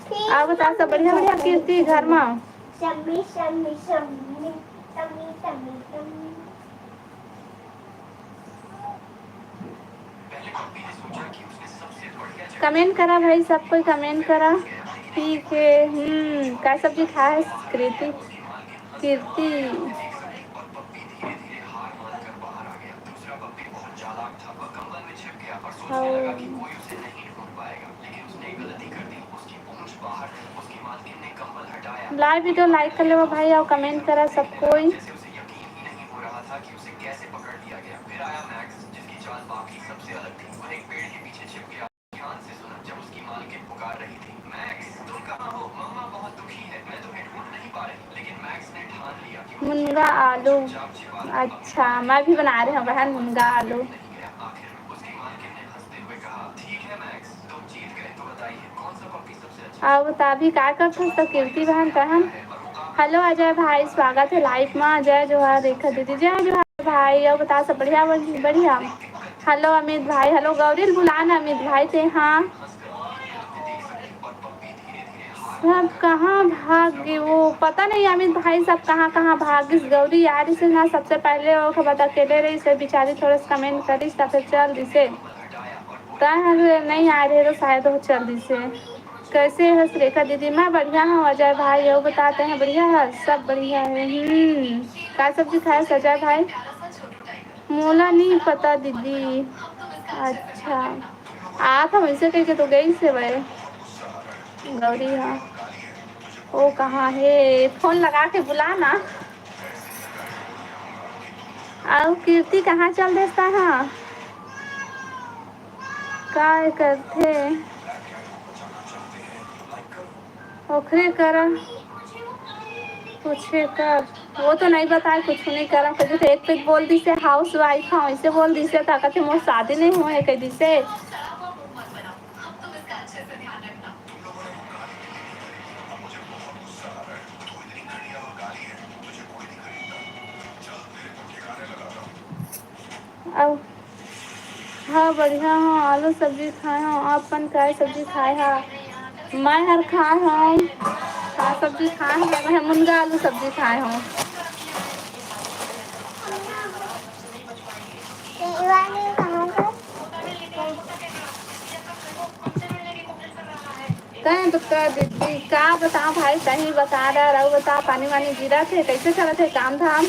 ठीक। आप बता, सब बढ़िया, बढ़िया कीर्ति घर में? शम्मी, शम्मी, शम्मी, शम्मी, शम्मी, शम्मी। कमेंट करा भाई, सब कोई कमेंट करा। ठीक है। हम्म, का सब्जी खाए है कृति, कीर्ति? हाँ। लाइव वीडियो लाइक कर लेवा भाई, और कमेंट करा सब कोई। मुनगा आलू, अच्छा, मैं भी बना रहे हूँ बहन, मुनगा आलू। अब त अभी का करथस त कीर्ति बहन तहन? हेलो अजय भाई, स्वागत है लाइव मा। जय जोहार रेखा दीदी, जय जोहार भाई। अउ बता, सब बढ़िया? बढ़िया। हेलो अमित भाई, हेलो गौरी, बुला ना अमित भाई ते। हाँ, सब कहाँ भाग गे वो, पता नहीं अमित भाई, सब कहाँ कहाँ भाग गिस। गौरी यार से ना, सबसे पहले ओकर बाद अकेले रहिस, बेचारी थोड़ा सा कमेंट करिस त फिर चल दिसे। तैं हर नहीं आ रहे तो शायद वो चल दिसे। कैसे है सुरेखा दीदी? मैं बढ़िया हूँ अजय भाई, वो बताते हैं बढ़िया है, सब बढ़िया है। हम्म, का सब्जी खाए अजय भाई? मोला नहीं पता दीदी। अच्छा, आप हम इसे कह के तो गई से भाई। गौरी हाँ, वो कहाँ है? फोन लगा के बुला ना। अउ कीर्ति कहाँ चल देता है? काय करथे ओखरे करा पूछे कर, वो तो नहीं बताए, कुछ नहीं करा। कभी तो एक पे बोल दिसे हाउस वाइफ हाँ, ऐसे बोल दिसे, ताकत मोर शादी नहीं हुए है, कह दिसे। अब हाँ, बढ़िया हूँ, आलू सब्जी खाए हूँ। आप मन काय सब्जी खाए हा? मैं हर खाए हूँ, का सब्जी खाए हूँ? मैं मुनगा आलू सब्जी खाए हूँ। कहें तो कर दीदी, का बताओ भाई, सही बता रहा, रहू बता, पानी वानी गिरा थे, कैसे चलत है काम धाम?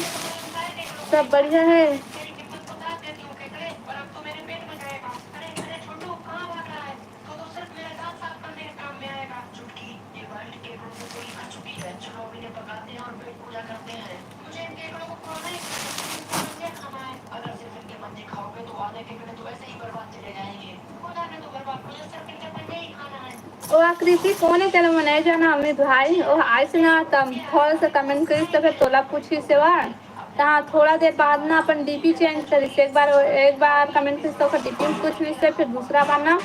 सब बढ़िया है। ओ आकृति कौन है, तेला मैं नहीं जाना अमित भाई। ओ आइस ना, तब थोड़ा सा कमेंट करिस, तो फिर तोला पूछिस सेवा। तहाँ थोड़ा देर बाद ना अपन डीपी चेंज करिस। एक बार, एक बार कमेंट करिस तो ओकर डीपी में कुछ रहिस, फिर दूसरा बार ना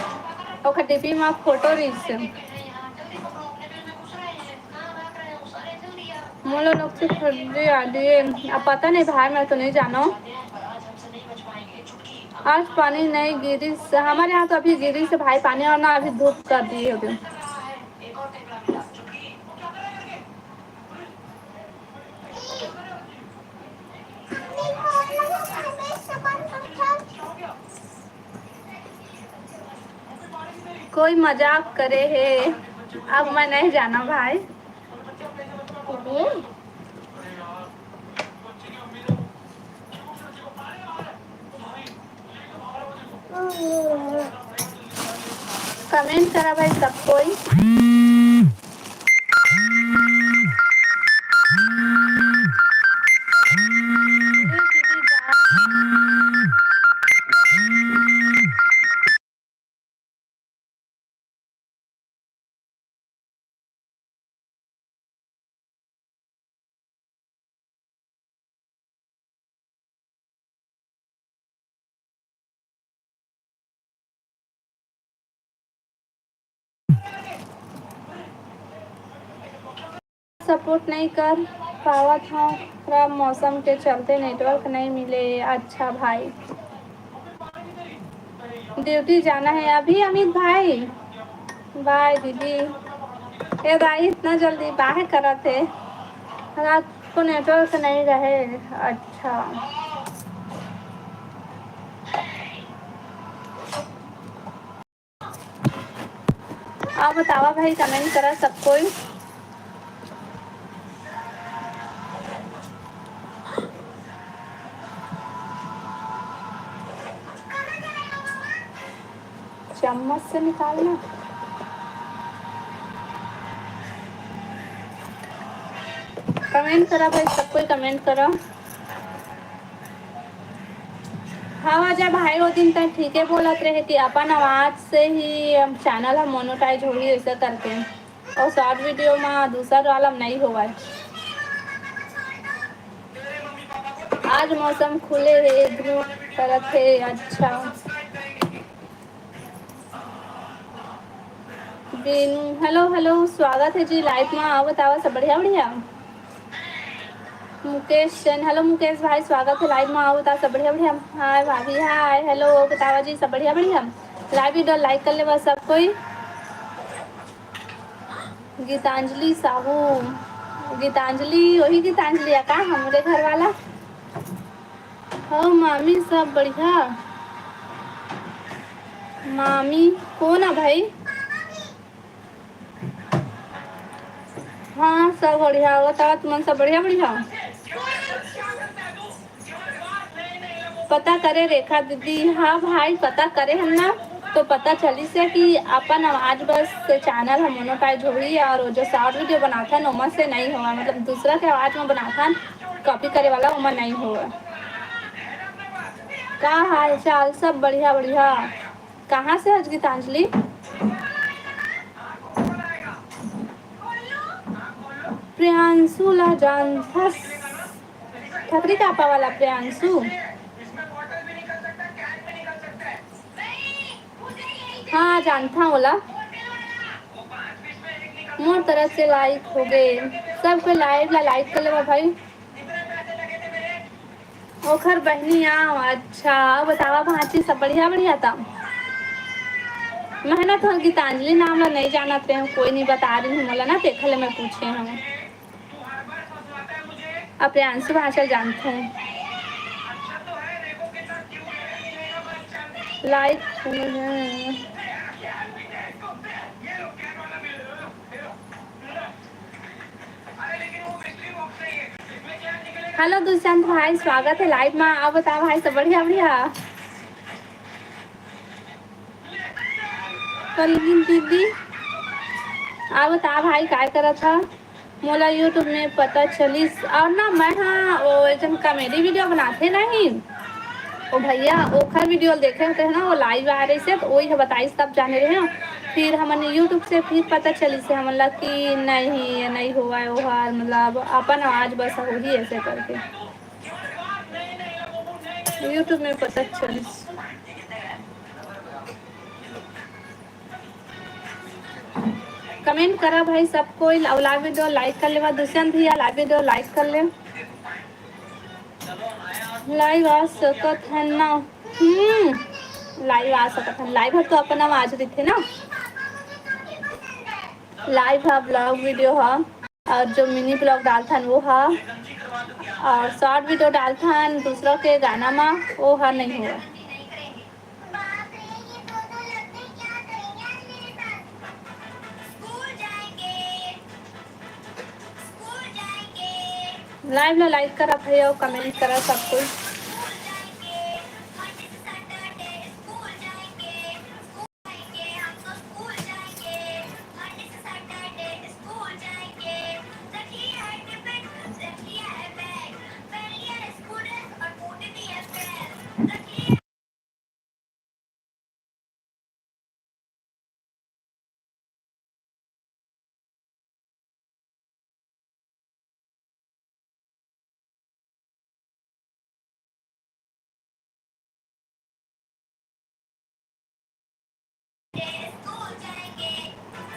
ओकर डीपी में फोटो रहिस। मोला लोग से खरीदे आ दिए। अब पता नहीं भाई, मैं तो नहीं जानो। आज पानी नहीं गिरिस, हमारे यहाँ तो अभी गिरिस भाई पानी, और ना अभी धूप कर दिए अभी। कोई मजाक करे हे, अब मैं नहीं जाना भाई। कमेंट करा भाई सब कोई। सपोर्ट नहीं कर पावत हूँ, खराब मौसम के चलते नेटवर्क नहीं मिले। अच्छा भाई, ड्यूटी जाना है अभी अमित भाई। बाय दीदी। ए दाई, इतना जल्दी बाहर करत है, रात को नेटवर्क नहीं रहे। अच्छा, आप बतावा भाई, कमेंट करा सब कोई। चम्मच से निकालना। कमेंट करा भाई, सब कोई कमेंट करा। हाँ, अजय भाई, वो दिन तक ठीके बोलत रहे कि अपन आवाज से ही चैनल ह मोनेटाइज होही, ऐसा करके। और शॉर्ट वीडियो में दूसर वाला में नहीं होवय। आज मौसम खुले हे, धूप करत हे। अच्छा। बीनू, हेलो, हेलो, स्वागत है जी लाइव में। आओ, बताओ, सब बढ़िया, बढ़िया? मुकेश जैन, हेलो मुकेश भाई, स्वागत है लाइव में। आओ, बताओ, सब बढ़िया, बढ़िया? हाय भाभी, हाय, हेलो, बतावा जी, सब बढ़िया, बढ़िया? लाइव वीडियो लाइक कर लेवा सब कोई। गीतांजलि साहू, गीतांजलि, वही गीतांजलि है का, हमरे घर वाला? हो मामी, सब बढ़िया। मामी कौन है भाई? हाँ, सब बढ़िया। बताओ, तुमन सब बढ़िया, बढ़िया? पता करे रेखा दीदी। हाँ भाई, पता करे हम ना, तो पता चलिस हे कि अपन आवाज बस से चैनल ह मोनेटाइज होही, और वो जो शॉर्ट वीडियो बनाथन, ओमा से नहीं होवय, मतलब दूसरा के आवाज में बनाथन, कॉपी करे वाला, ओमा नहीं होवय। का हाल चाल? सब बढ़िया, बढ़िया। कहाँ से हस गीतांजलि? प्रियांशु ला जानथस? ठकरी कापा वाला प्रियांशु? हाँ, जानथा ओला। मोर तरफ से लाइक हो गए। सब कोई लाइव ला लाइक कर लेवा भाई। ओखर बहिनी आव। अच्छा, अउ बतावा भांची, सब बढ़िया, बढ़िया? त मैं ना तोहर गीतांजलि नाम ला नहीं जानत रहे हूँ, कोई नहीं बता रही हूँ मोला ना, तेखर ले मैं पूछे हूँ। अब प्रियांशु भांचल जानते हैं। लाइक हेलो दुष्यंत भाई, स्वागत है लाइव में। आप बताओ भाई, सब बढ़िया, बढ़िया? कलगिन दीदी, आप बताओ भाई, काय करत हा? मोला YouTube में पता चलिस, और ना मैं हा वो एक झन कॉमेडी वीडियो बनाथे नहीं, ओ भैया, ओखर वीडियो देखे होते हैं ना, वो लाइव आ रही से, तो वही बताइस, तब जाने रहे हो। फिर हमन YouTube से फिर पता चलिस से हमन ला कि नहीं, ये नहीं हुआ है, वो हर मतलब अपन आवाज बस होही ऐसे करके YouTube में पता चलिस। कमेंट करा भाई सब कोई, अउ लाइव वीडियो लाइक कर लेवा। दुष्यंत भैया, लाइव वीडियो लाइक कर ले। लाइव आ सकत है ना? हम्म, लाइव आ सकत है। लाइव ह तो अपन आवाज रहिथे ना। लाइव ह, ब्लॉग वीडियो ह, और जो मिनी ब्लॉग डालथन वो ह, और शॉर्ट वीडियो डालथन दूसरों के गाना मा, वो ह नहीं हुआ। लाइव ला लाइक करा भैया, कमेंट करा सब कोई।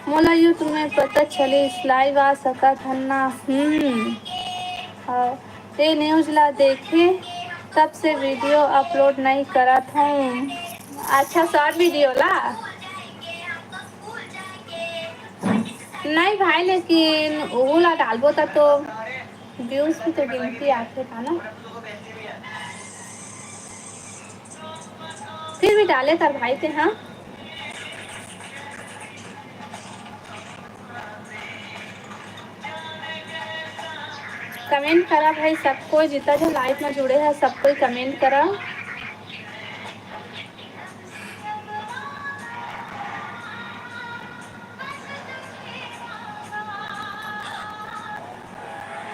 मोला YouTube में पता चलिस, live आ सकत हन ना? हम्म। हाँ, ये news ला देखे, तब से video upload नहीं करत हूँ। अच्छा, short video ला? नहीं भाई, लेकिन वो ला डालबो त तो views भी तो गिनती आथे का ना। फिर भी डाले कर भाई ते, हाँ। Comment करा भाई सब कोई, जितना जो live में जुड़े हैं सब कोई comment करा।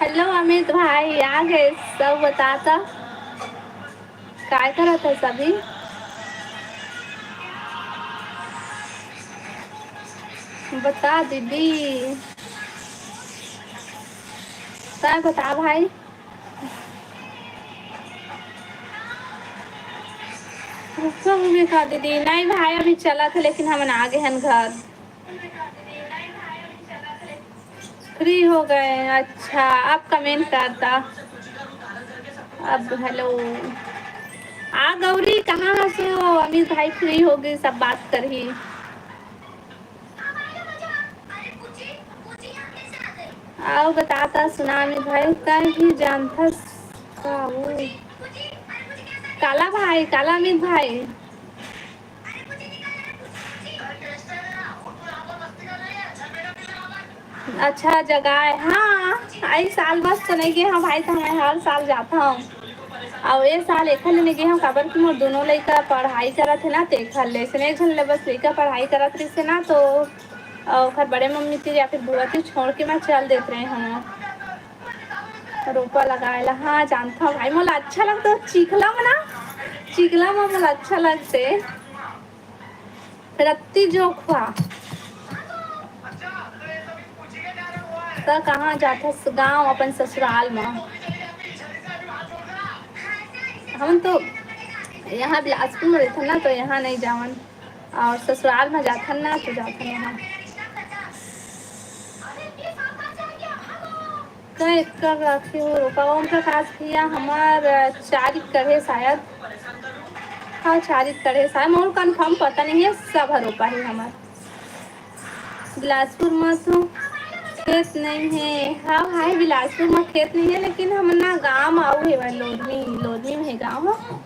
Hello अमित भाई, आ गए सब, बता त। काय करत है सभी? बता दीदी, काय बता भाई? रुको भी का दीदी, नहीं भाई, अभी चलत है, लेकिन हमन आ गए हन घर। Free हो गए, अच्छा, आप comment करता। अब hello, आ गौरी, कहाँ हसो? अमित भाई free हो गए, सब बात करही। आओ बताता सुना अमित भाई, तय भी जानथस का वो? काला भाई, काला अमित भाई। अच्छा जगह है, हाँ। आई साल बस तो नहीं गए हूँ भाई, तो मैं हर साल जाता हूँ। और ये साल एखर ले नहीं गए हूँ, काबर कि मोर दोनों लइका पढ़ाई करत है ना, तो एखर ले से नहीं, एक झन ले बस लइका पढ़ाई करत रहिस है ना, तो अउ ओखर बड़े मम्मी तीर या फिर बुआ तीर छोड़ के मैं चल देत रहे हूँ। रोपा लगाए ला, हाँ, जानता हूँ भाई, मोला अच्छा लगता है चिखला में ना, चिखला में मोला अच्छा लगते। रत्ती जोखवा। त कहाँ जाथस? गाँव, अपन ससुराल में। हमन तो यहाँ बिलासपुर में रहथन ना, तो यहाँ नहीं जावन, और ससुराल में जाथन ना, तो जाथन यहाँ। कय एकड़ राखे हो रोपा? ओम प्रकाश भैया, हमार, अ, चार एकड़ है शायद। हाँ, चार एकड़ है शायद, मोर confirm पता नहीं है, सब ह रोपा है हमार। बिलासपुर में तो खेत नहीं है। हाँ भाई, बिलासपुर में खेत नहीं है, लेकिन हमन ना गाँव में आऊ है, लोधनी, लोधनी में है गाँव ह।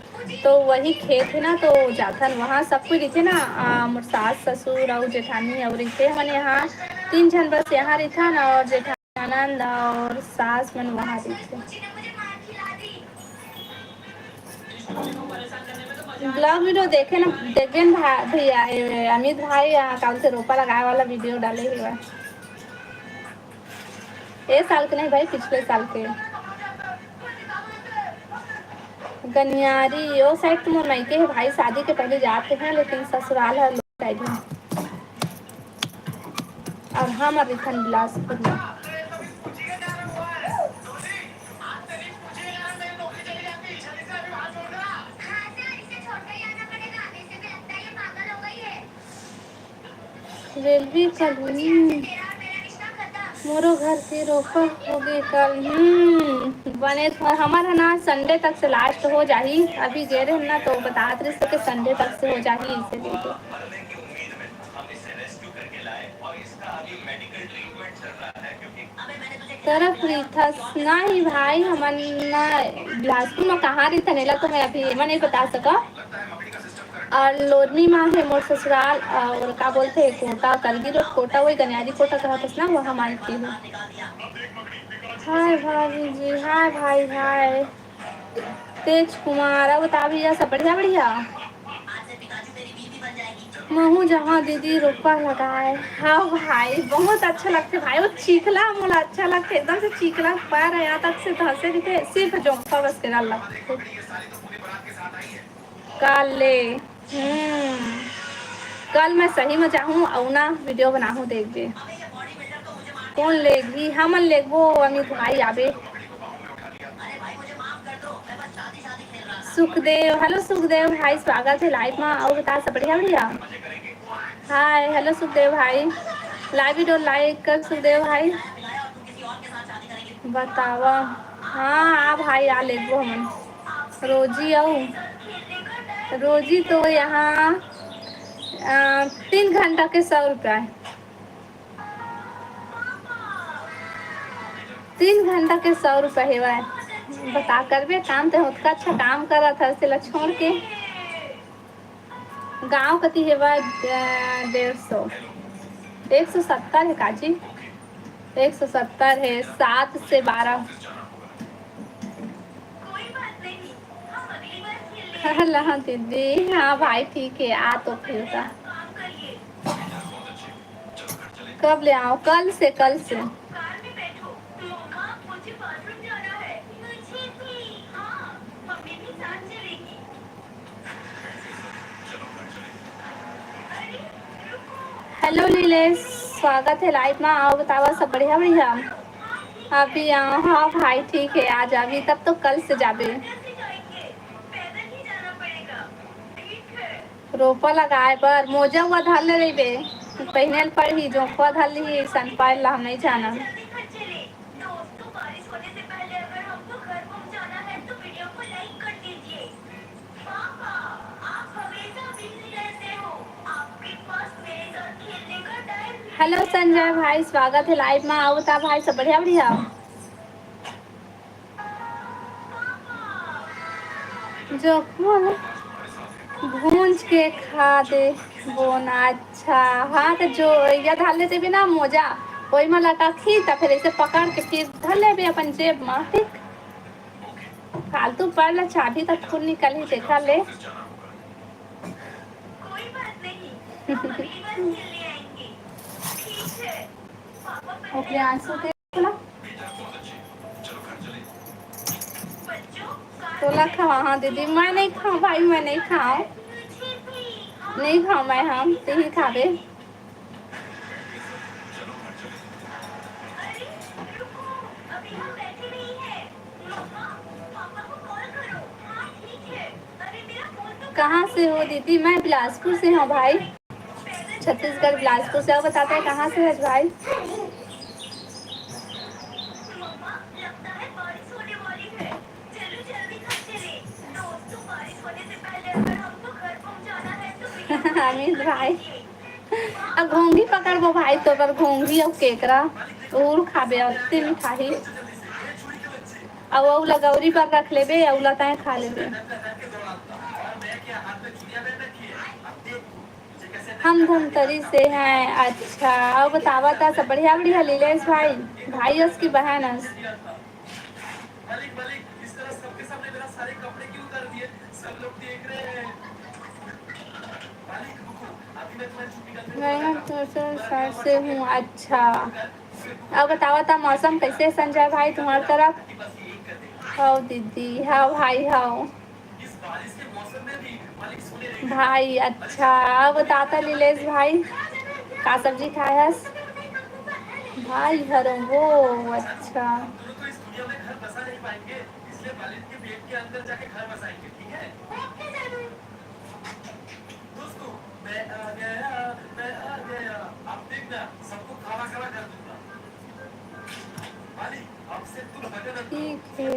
तो वही खेत है ना, तो जाथन वहाँ, सब कोई रहिथे ना, आ, मोर सास, ससुर अउ जेठानी अउ रहिथे। हमन यहाँ तीन झन बस यहाँ रहिथन, और जेठानी, ननद और सास मन वहाँ रहिथे। Vlog video देखे ना, देखबे न भा-, भैया, ए, अमित भाई, आ, काल से रोपा लगाए वाला video डाले हुआ। ए साल के नहीं भाई, पिछले साल के। गनियारी, ओ side तो मोर मायके है भाई, शादी के पहले जाते हैं, लेकिन ससुराल है लोग side में। और हम अभी खन बिलासपुर में। Railway colony. मोरो घर के रोपा होगे कल। हम्म, बने तो हमर ह ना Sunday तक से last हो जाही। अभी गे रहे ना तो बतात रहिस कि Sunday तक से हो जाही, इसे लेके। तरफ रहिथस नहीं भाई, हमन ना बिलासपुर में कहाँ रहिथन, एला तो मैं अभी एमा नहीं बता सका। और लोधनी मा है मोर ससुराल, और का बोलथे कोटा, कलगी रोड कोटा, वही गनियारी कोटा कहत हस ना, वहाँ मा रहिथन। हाय भाभी जी, हाय भाई, हाय तेज कुमार, अब बता भैया, सब बढ़िया, बढ़िया? महू जहाँ दीदी रोपा लगाए। हाँ भाई, बहुत अच्छा लगथे भाई, वो चिखला मोला अच्छा लगथे, एकदम से चिखला पैर यहाँ तक से धंसे रहिथे, सिर्फ जोंकवा बस के डर लगथे। कल ले, हम्म, कल मैं सही में जाहूँ अउ ना video बनाहूँ, देखबे। कौन लेगी? हमन लेगबो, अमित भाई आबे। सुखदेव, hello सुखदेव भाई, स्वागत है live में। अउ बता, सब बढ़िया, बढ़िया? हाय, hello सुखदेव भाई। लाइव वीडियो लाइक कर सुखदेव भाई। बतावा। हाँ, हाँ भाई, आ लेबो हमन। रोजी अउ रोजी तो यहाँ, अ, तीन घंटा के सौ रुपया हे। तीन घंटा के सौ रुपया हेवय। बता करबे काम, ते ओतका अच्छा काम करत हस, तेला छोड़ के। गांव कति हेवय, अ, डेढ़ सौ। एक सौ सत्तर हे काजी। एक सौ सत्तर हे, सात से बारह। कर लहा दीदी। हाँ भाई, ठीक है, आ तो फिर का। कब ले आओ? कल से, कल से। हेलो नीलेश, स्वागत है लाइव में। आओ, बतावा, सब बढ़िया, बढ़िया। अभी आओ। हाँ भाई, ठीक है, आ जाबी, तब तो कल से जाबे। रोपा लगाए बर मोजा उजा धर ले रहिबे, पहिने ल पड़ही, जोंकवा धर लिही, अइसन पायल ला हम नहीं जानन। हेलो संजय भाई, स्वागत है लाइव में। आओ बता भाई, सब बढ़िया बढ़िया? जो बोल, भूंज के खा दे बोना। अच्छा, हाँ, तो जो या धर लेते भी ना मोजा, वही में लटकही, तो फिर ऐसे पकड़ के फिर धर लेबे अपन जेब में, ठीक? फालतू पड़ ला, चाबी तक खून निकल ही, देखा ले। ओके, आंसू के बोला। तोला खवा, हाँ दीदी, मैं नहीं खाऊं भाई, मैं नहीं खाऊं, नहीं खाऊं मैं, हम तेही खाबे। कहाँ से हो दीदी? मैं बिलासपुर से हूँ भाई, छत्तीसगढ़ बिलासपुर से। आप बताते हैं कहाँ से है भाई? अमित भाई, अब घोंघी पकड़बो भाई, तो पर घोंघी अउ केकरा उर खाबे, अत्ते मिठाही। अउ अउ लगौरी पर रख लेबे, अउ लताए खा लेबे। हम धमतरी से हैं। अच्छा, अउ बतावा ता सब बढ़िया बढ़िया लीलेश भाई, भाई अस की बहन अस? मैं हम तो सर साइड से हूँ। अच्छा, अब बतावा ता मौसम कैसे संजय भाई तुम्हारी तरफ? हव दीदी, हव भाई, हव। भाई, अच्छा, अब बता ता लीलेश भाई, का सब्जी खाए हस? भाई हरो वो, अच्छा। ठीक है।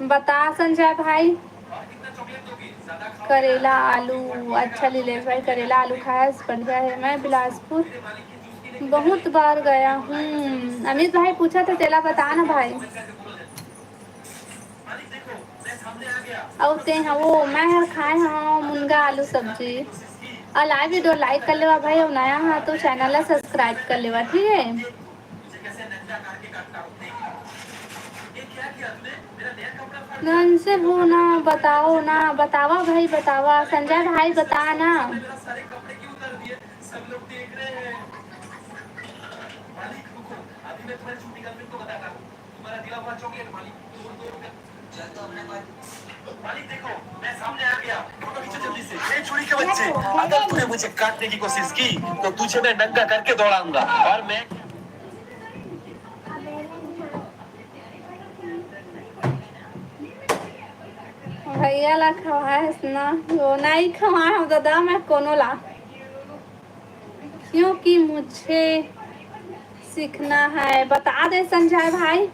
बता संजय भाई, करेला आलू। अच्छा लीलेश भाई, करेला आलू खाए बढ़िया है। मैं बिलासपुर बहुत बार गया हूँ। अमित भाई पूछा था, तेला बता ना भाई। अउ ते ह वो, मैं हर खाए हव मुनगा आलू सब्जी। अउ लाइव वीडियो लाइक कर लेवा भाई, अउ नया ह तो चैनल ला सब्सक्राइब कर लेवा, ठीक है? नंसे हो ना, बताओ ना, बतावा भाई, बतावा, संजय भाई, बता ना। मालिक देखो, मैं सामने आ गया। फोटो खींचो जल्दी से। ए छुरी के बच्चे, अगर तूने मुझे काटने की कोशिश की तो तुझे मैं नंगा करके दौड़ाऊंगा। और मैं भैया ला खवाएस ना, वो नहीं खवाए हो दादा मैं कोनो ला, क्योंकि मुझे सीखना है। बता दे संजय भाई।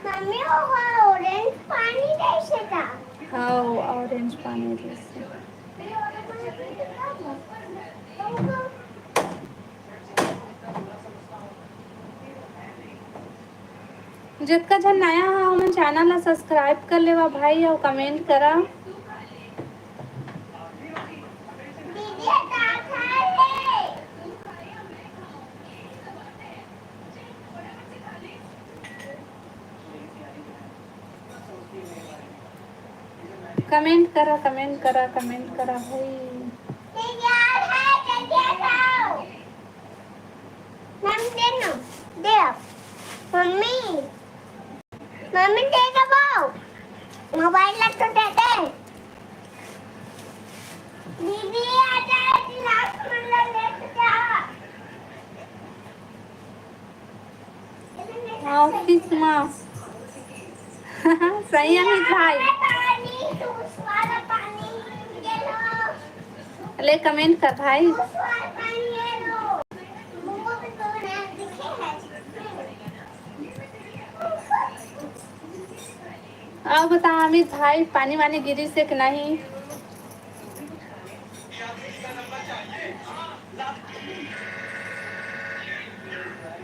मम्मी, वो ऑरेंज पानी जैसे था। हाँ, वो ऑरेंज पानी जैसे। जतका झन नया हा, हमन चैनल ला सब्सक्राइब कर लेवा भाई, अउ कमेंट करा। कमेंट करा, कमेंट करा, कमेंट करा भाई। मम्मी दे ना, दे। मम्मी, मम्मी दे दबाओ, मोबाइल ला तो दे दे। दीदी आ जा, गिलास मन ला लेके जा। ऑफिस मा। सही अमित भाई। ले कमेंट कर भाई। अउ बता अमित भाई, पानी वानी गिरिस हे कि नहीं?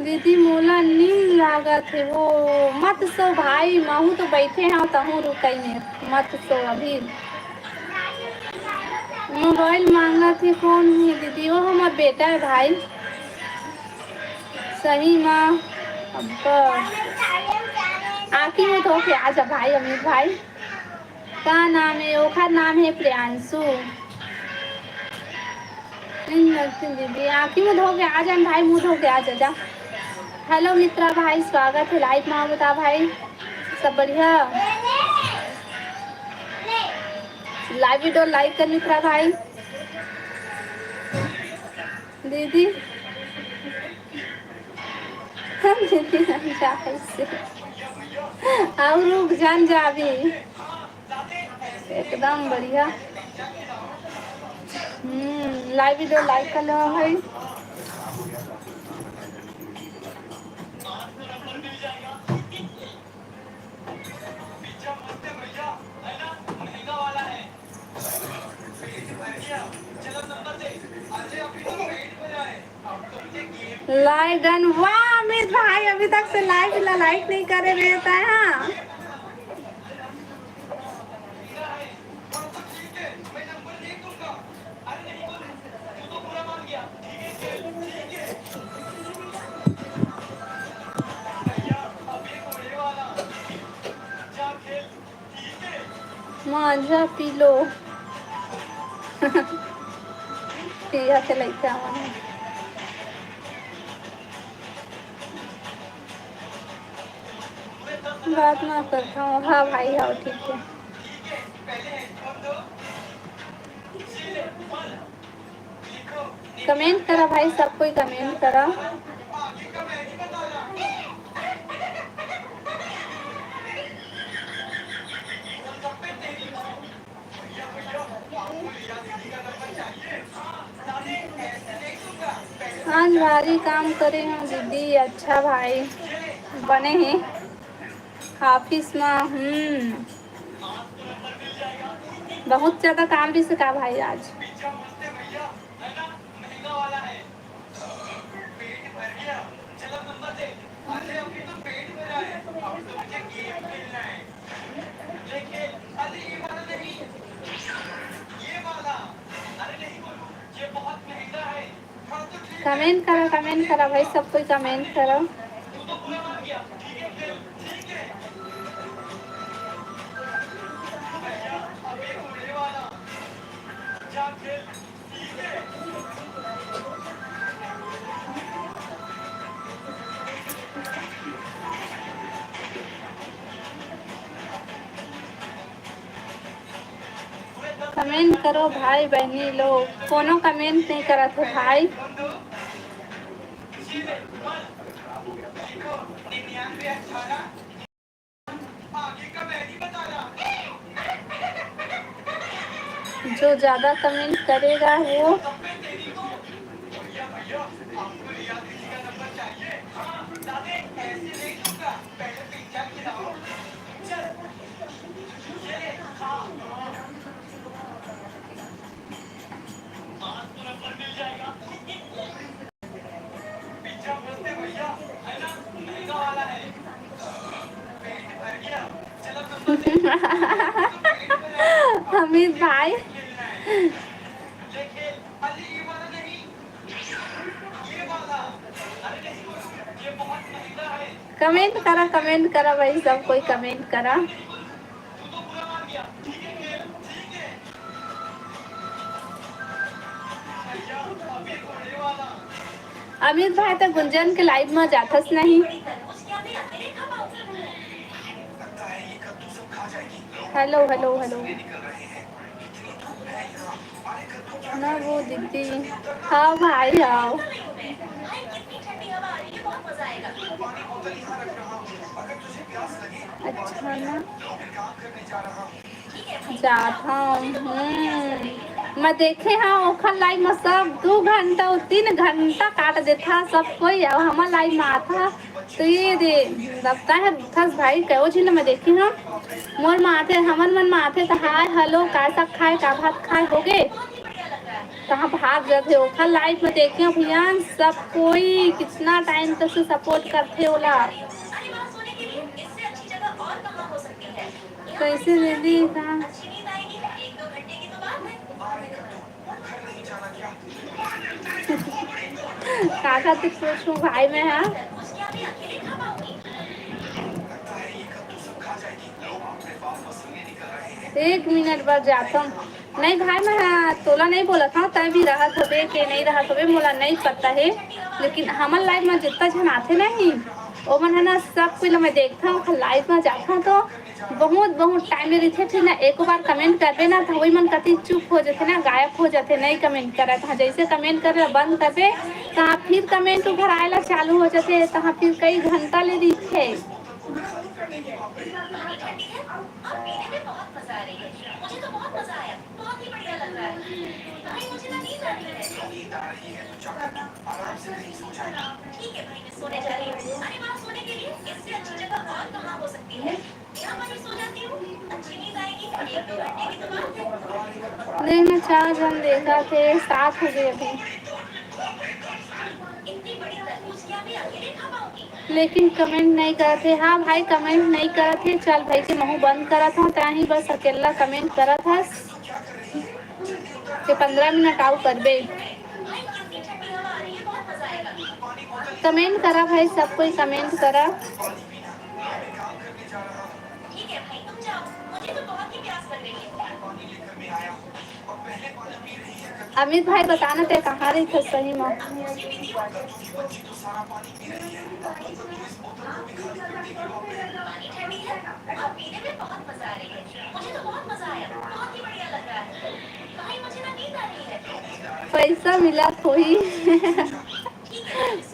दीदी मोला नींद लागत हे वो। मत सो भाई, महू तो बैठे हव, तहूँ रुकई में। मत सो अभी। मोबाइल मांगत हे, कौन हे दीदी? वो हमर बेटा हे भाई। सही मा। अब आँखी में धो के आ जा भाई, अमित भाई। का नाम हे? ओखर नाम हे प्रियांशु। नहीं लगती दीदी, आँखी मुँह धो के आ जाए भाई, मुँह धो के आ जा, जा। हेलो मित्रा भाई, स्वागत हे लाइव मा। बता भाई, सब बढ़िया? लाइव वीडियो लाइक कर मित्रा भाई। दीदी, दीदी, हम जाए से। अउ रुक जान जा अभी। एकदम बढ़िया। हम्म, लाइव वीडियो लाइक कर लो भाई। लाइक डन। वाह अमित भाई, अभी तक से लाइव ला लाइक नहीं करे रहता है। हाँ, मांझा पी लो। पिया के लइका मन। बात ना करता हूँ। हाँ भाई, हाँ, ठीक है। कमेंट करा भाई, सब कोई कमेंट करा। आज भारी काम करे हो दीदी। अच्छा भाई, बने हे ऑफिस में। हम्म, बहुत ज्यादा काम भी से का भाई आज। कमेंट करा, कमेंट करा भाई, सब कोई कमेंट करा। कमेंट करो भाई बहनी लोग, कोनो कमेंट नहीं करत हो भाई। जो ज्यादा कमेंट करेगा वो। अमित भाई, कमेंट करा, कमेंट करा भाई, सब कोई कमेंट करा। अमित भाई, त गुंजन के लाइव में जाथस नहीं। Hello, hello, hello. ना वो दीदी, हाँ भाई, आओ। अच्छा ना। जात हूँ। हम्म। मैं देखे हाँ ओखर लाइव में सब दू घंटा, तीन घंटा काट देथा सब कोई, अब हमर लाइव में आता। तो ये दे, लगता है थस भाई, कहो झिन मैं देखे हाँ। मोर में आथे, हमन मन में आथे तो हाय, हेलो, का साग खाए, का भात खाए, हो गे? कहाँ भाग जाथे? ओखर लाइव में देखे भैया, सब कोई कितना टाइम तक से सपोर्ट करथे ओला। कैसे दीदी का? काका तो पूछूं भाई मैं, हाँ। एक मिनट बाद जाता हूँ। नहीं भाई, मैं तोला नहीं बोलत हूँ, तय भी रहत होबे के नहीं रहत होबे, मोला नहीं पता है। लेकिन हमर लाइव में जितना झन आथे नहीं, ओमन है ना, सब कोई ला मैं देखता हूँ, लाइव में जाता हूँ तो बहुत, बहुत टाइम ले रहिथे। फिर ना एको बार कमेंट करबे ना, तो वही मन कति चुप हो जाथे ना, गायब हो जाथे, नहीं कमेंट करत। हाँ, जैसे कमेंट करे बंद करबे, तो हाँ, फिर कमेंट उभर आए ला चालू हो जाथे, तो हाँ, फिर कई घंटा ले रहिथे। नहीं, मैं चार झन देखा थे, सात हो गए अभी। लेकिन कमेंट नहीं करत हे। हाँ भाई, कमेंट नहीं करत हे। चल भाई के महू बंद करत हूँ, ताही बस अकेला कमेंट करत हस। के पंद्रह मिनट आऊ करबे। कमेंट करा भाई, सब कोई कमेंट करा। अमित भाई, बताना ते कहाँ रहिथे सही में? पैसा मिलत होही।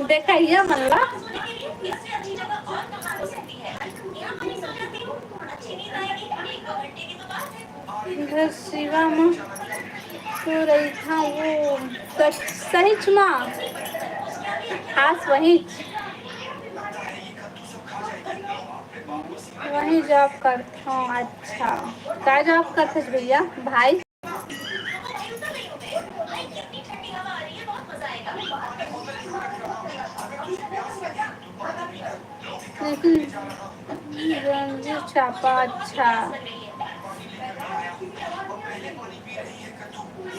देखइया मन ला। इधर शिवा म तो रहिथा वो सच, सहीच म। खास वहीच, वही जॉब करथों। अच्छा, का जॉब करथस भैया भाई? लेकिन जांजगीर चांपा, अच्छा।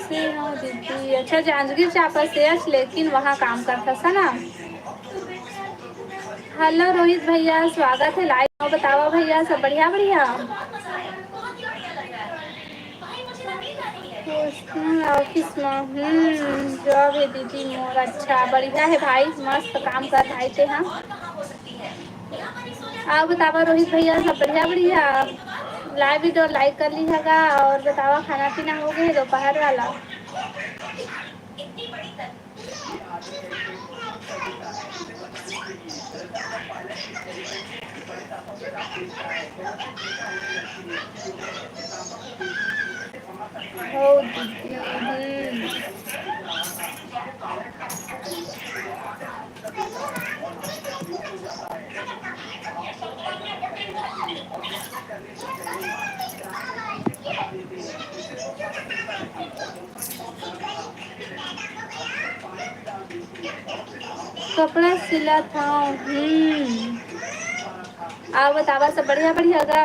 से हो दीदी, अच्छा, जांजगीर चांपा से अस, लेकिन वहाँ काम करथस ना। हेलो रोहित भैया, स्वागत है लाइव में। बतावा भैया, सब बढ़िया? बढ़िया। हम्म, ऑफिस में, हम्म, जॉब है दीदी मोर। अच्छा, बढ़िया है भाई, मस्त काम कर भाई ते, हाँ। आप बतावा रोहित भैया, सब बढ़िया? बढ़िया। लाइव वीडियो लाइक कर ली हगा और बतावा, खाना पीना हो गए दोपहर वाला? इतनी बड़ी तक- हो दीदी, हम्म। कपड़ा सिलत हव। हम्म। अउ बतावा, सब बढ़िया, बढ़िया गा?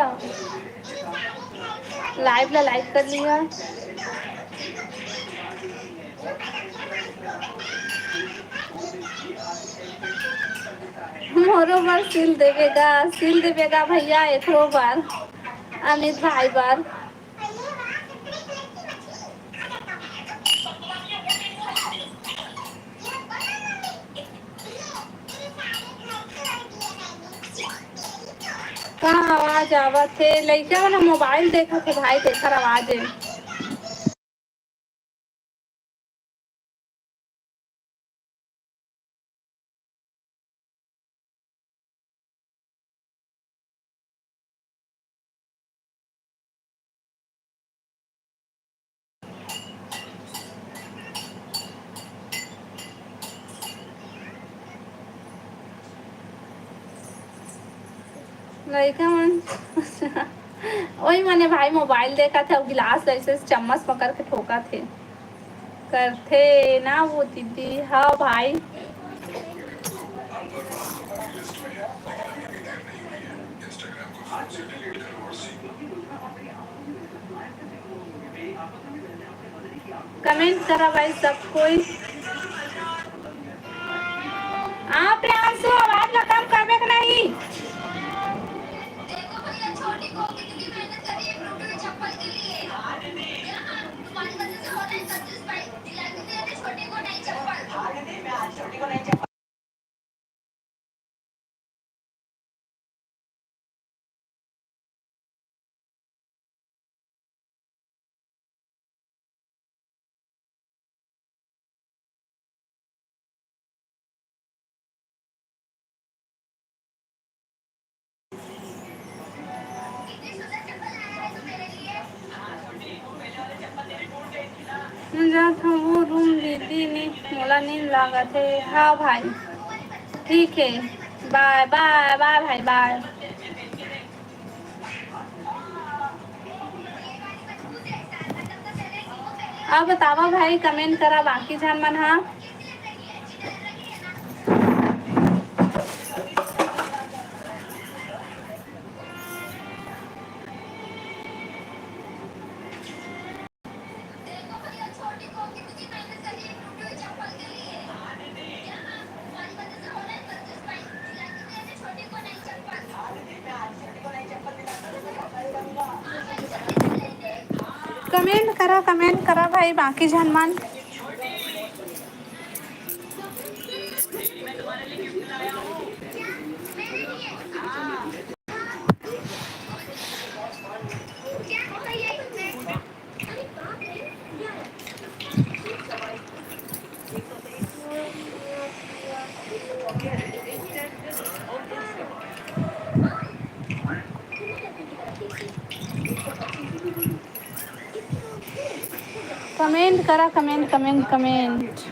Live ला like कर लिहा। मोरो बर सिल देबे गा, सिल देबे गा भैया, एकरो बर, अमित भाई बर। का आवाज आवत हे? लइका मन मोबाइल देखत हे भाई, तेखर आवाज हे। लइका मन ओही मने भाई मोबाइल देखत हे अउ गिलास ल अइसे चम्मच पकड़ के ठोकत हे। करथे ना वो दीदी। हाँ भाई। Comment करा भाई सब कोई। आप प्रियांशु आवाज ला कम करबे के नहीं? मैं जात हूँ वो रूम दीदी ने मोला नींद लागत है। हाँ भाई, ठीक है, बाय बाय बाय भाई, बाय। अब बतावा भाई, comment करा बाकी झन मन हा। Comment करा, comment करा भाई, बाकी झन मन। Comment करा, comment, comment, comment।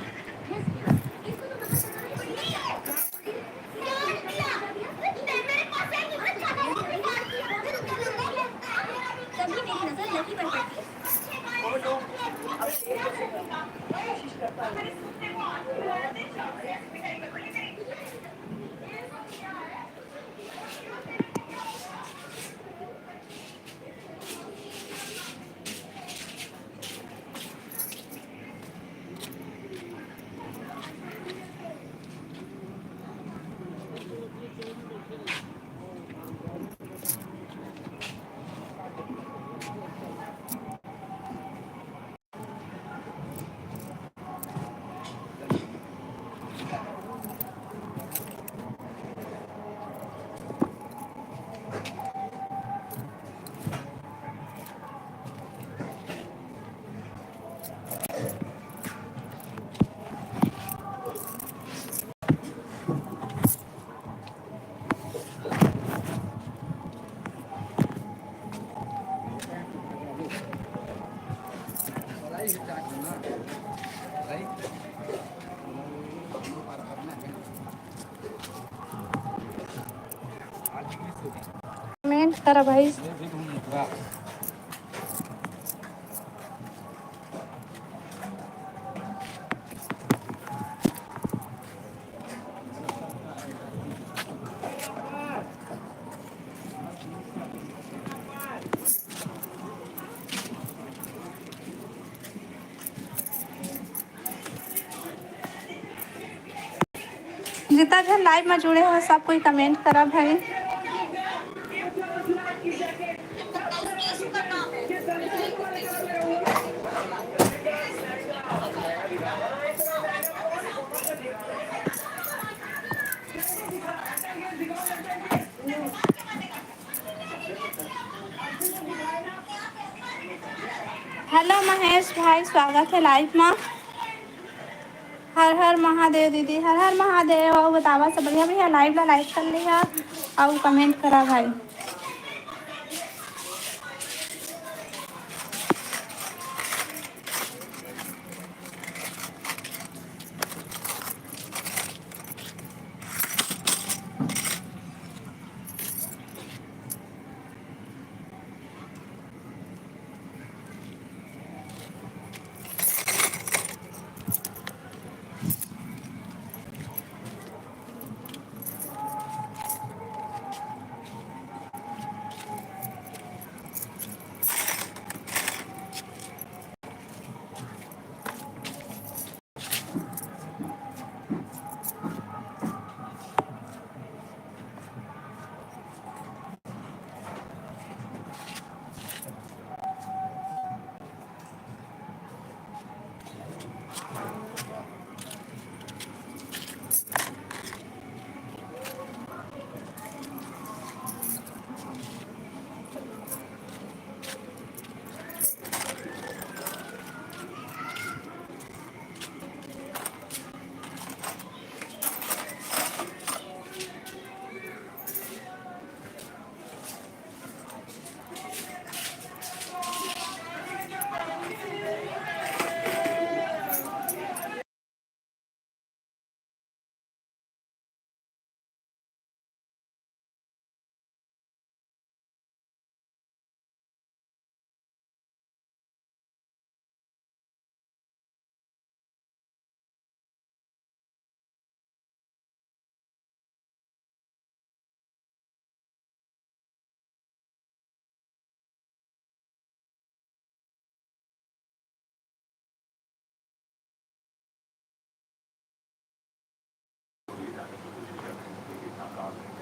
कमेंट करा भाई। जितना झन लाइव में जुड़े हो, सब कोई कमेंट करा भाई। हेलो महेश भाई, स्वागत है लाइव में। हर हर महादेव दीदी, हर हर महादेव। अउ बतावा सब बढ़िया भैया, लाइव ला लाइक कर लिहा अउ कमेंट करा भाई।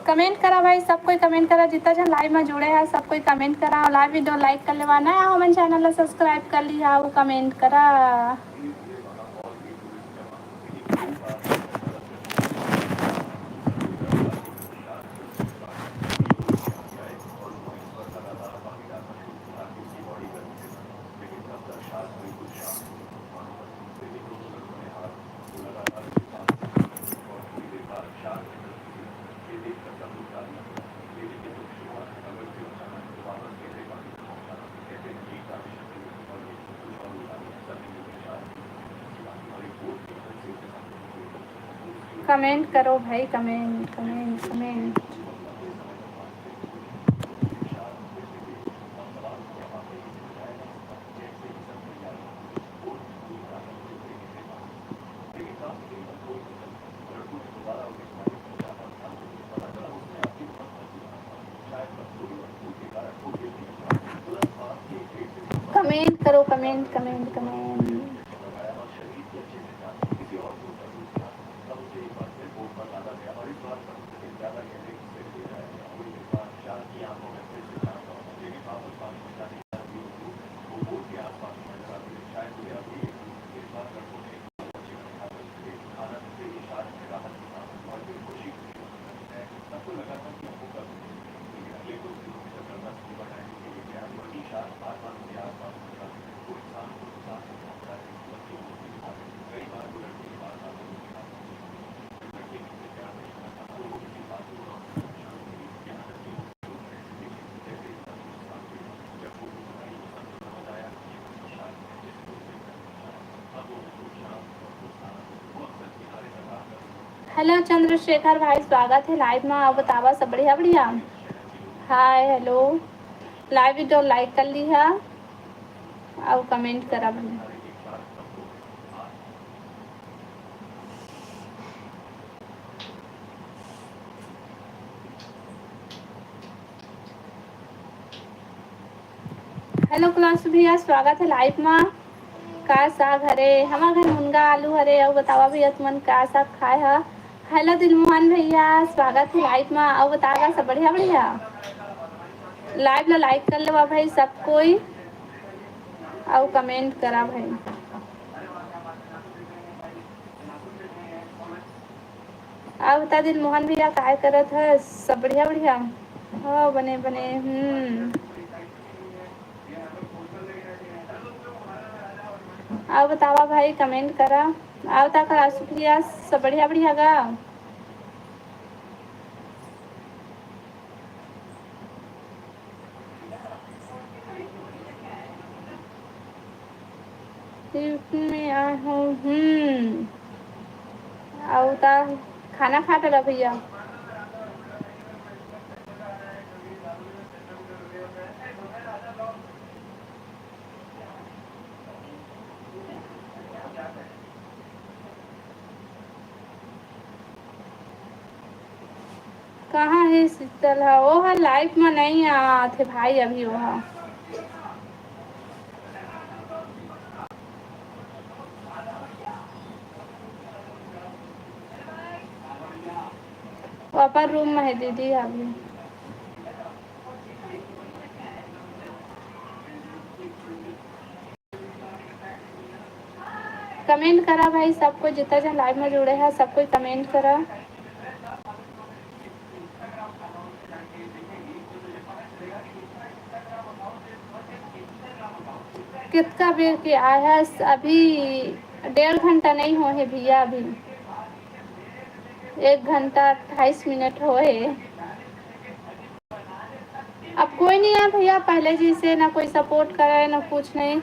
कमेंट करा भाई, सब कोई कमेंट करा, जितना जन लाइव में जुड़े हैं सब कोई कमेंट करा, और लाइव वीडियो लाइक कर लेवा, नया हो मन चैनल ला सब्सक्राइब कर लिहा, वो कमेंट करा। कमेंट करो भाई, कमेंट, कमेंट, कमेंट। कमेंट करो, comment, comment, comment. Hello Chandrashekhar भाई, स्वागत है लाइव में। आप बतावा, सब बढ़िया? बढ़िया। हाय, हेलो, लाइव वीडियो लाइक कर लिहा अउ कमेंट करा भले। हेलो क्लास भैया, स्वागत है लाइव मा। का साग हरे? हमर घर मुनगा आलू हरे। अउ बतावा भैया, तुमन का साग खाए ह? हेलो दिलमोहन भैया, स्वागत है लाइव मा। अउ बतावा, सब बढ़िया बढ़िया? लाइव ला लाइक कर लेवा भाई सब कोई, अउ कमेंट करा भाई। अउ बता दिलमोहन भैया, काय करत हस? सब बढ़िया बढ़िया? हो, बने बने। हम्म। अउ बतावा भाई, कमेंट करा। अउ ता का सुप्रिया, सब बढ़िया बढ़िया गा? ट्यूशन में आए हो? हम्म। अउ ता खाना खा डरा भैया? कहाँ हे शीतल ह? ओ ह लाइव म नइ आत हे भाई अभी ओ ह। ओ अपन रूम म हे दीदी अभी। कमेंट करा भाई, सब कोई जितना जन लाइव में जुड़े हैं, सब कोई कमेंट करा। कितका बेर के आय हस? अभी डेढ़ घंटा नहीं हो हे भैया, अभी एक घंटा अट्ठाईस मिनट हो हे। अब कोई नहीं है भैया, पहले जैसे ना कोई सपोर्ट करे, ना कुछ नहीं,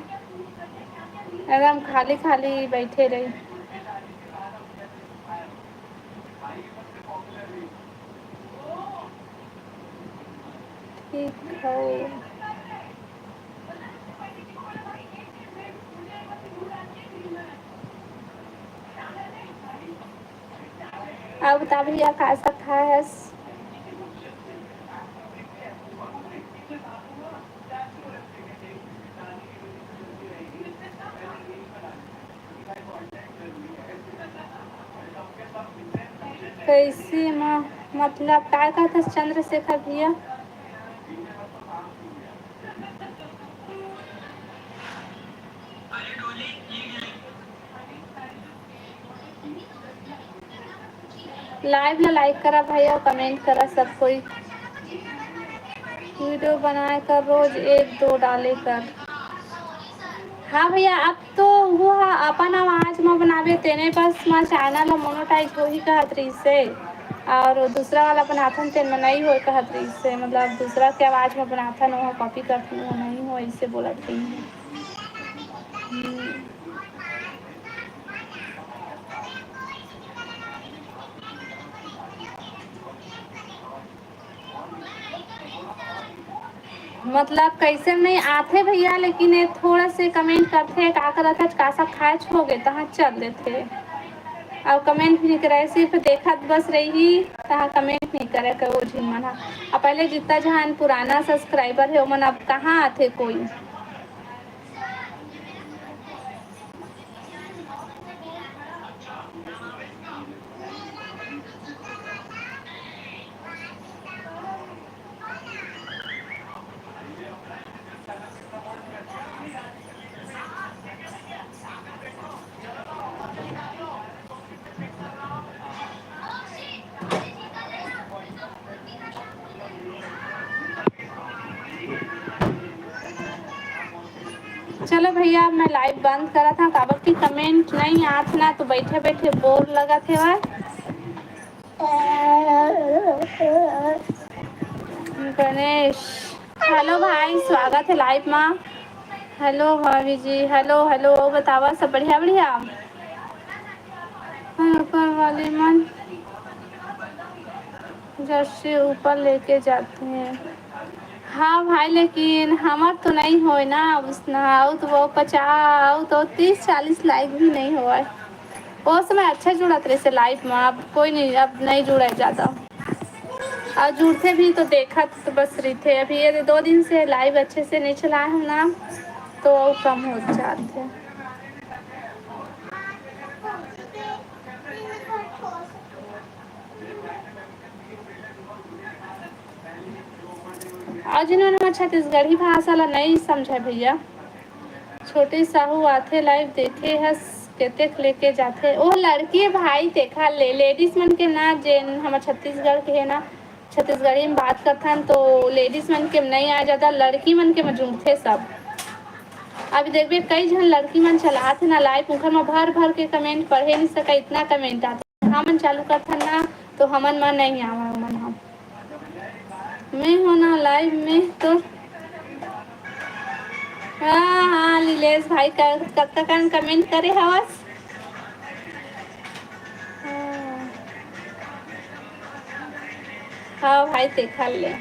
एकदम खाली खाली बैठे रही। ठीक है। अब बता भैया, का सब खाए हस? कैसे म-, मतलब, काय कहत हस चंद्रशेखर भैया? लाइव ला लाइक करा भाई, अउ कमेंट करा सब कोई। वीडियो बनाए कर, रोज एक दो डाले कर। हाँ भैया, अब तो वो ह अपन आवाज म बनाबे, तेने बस म चैनल ह मोनोटाइज होही कहत रहिसे, अउ दूसरा वाला बनाथन तेन म नइ होय कहत रहिसे, मतलब दूसरा के आवाज म बनाथन, वो कॉपी करथन, वो नइ होय, अइसे बोलत रहिन। हम्म। मतलब, कैसे नहीं आथे भैया, लेकिन ये थोड़ा से कमेंट करथे, का करत है, का सब खाए हो गए, तहाँ चल देथे। अब कमेंट भी नहीं करे, सिर्फ देखत बस रही, तहाँ कमेंट नहीं करे, कहो झिन मन हा। अब पहले जितना जहान पुराना सब्सक्राइबर है, ओमन अब कहाँ आथे कोई। चलो भैया, अब मैं लाइव बंद करत हँव, काबर कि कमेंट नइ आत ना, तो बैठे बैठे बोर लगत हेवय। गणेश, हेलो भाई, स्वागत है लाइव मा। हेलो भाभी जी, हेलो, हेलो, बतावा, सब बढ़िया, बढ़िया? ऊपर वाले मन जर्सी ऊपर लेके जाते हैं। हाँ भाई, लेकिन हमार तो नहीं होए ना उसना, आउ तो वो पचास, आउ तो तीस चालीस लाइक भी नहीं होए। वो समय अच्छा जुड़त रहे से लाइव में, अब कोई नहीं, अब नहीं जुड़े ज़्यादा। और जुड़ते भी तो देखत बस रहिथे। अभी ये दो दिन से लाइव अच्छे से नहीं चलाए हम ना, तो और कम हो जाते। अउ जिन्होंने हमर छत्तीसगढ़ी भाषा ला नइ समझे भैया, छोटे साहू आथे live देखे हस, केतेक लेके जाथे। ओ लड़की भाई देखा ले, ladies मन के ना, जेन हमर छत्तीसगढ़ के हे ना, छत्तीसगढ़ी में बात करथन तो ladies मन के नइ आए जादा, लड़की मन के म जुड़थे सब। अभी देखबे कई झन लड़की मन चलात हे ना live, उखर म भर भर के comment पढ़े नइ सका, इतना comment आथे। हमन चालू करथन ना, तो हमन म नइ आवय ओमन ह। मैं हो ना live में तो, हाँ, हाँ, लीलेश भाई, क-, कतका कन comment करे हवस? हाँ। हाँ भाई, देखा ले।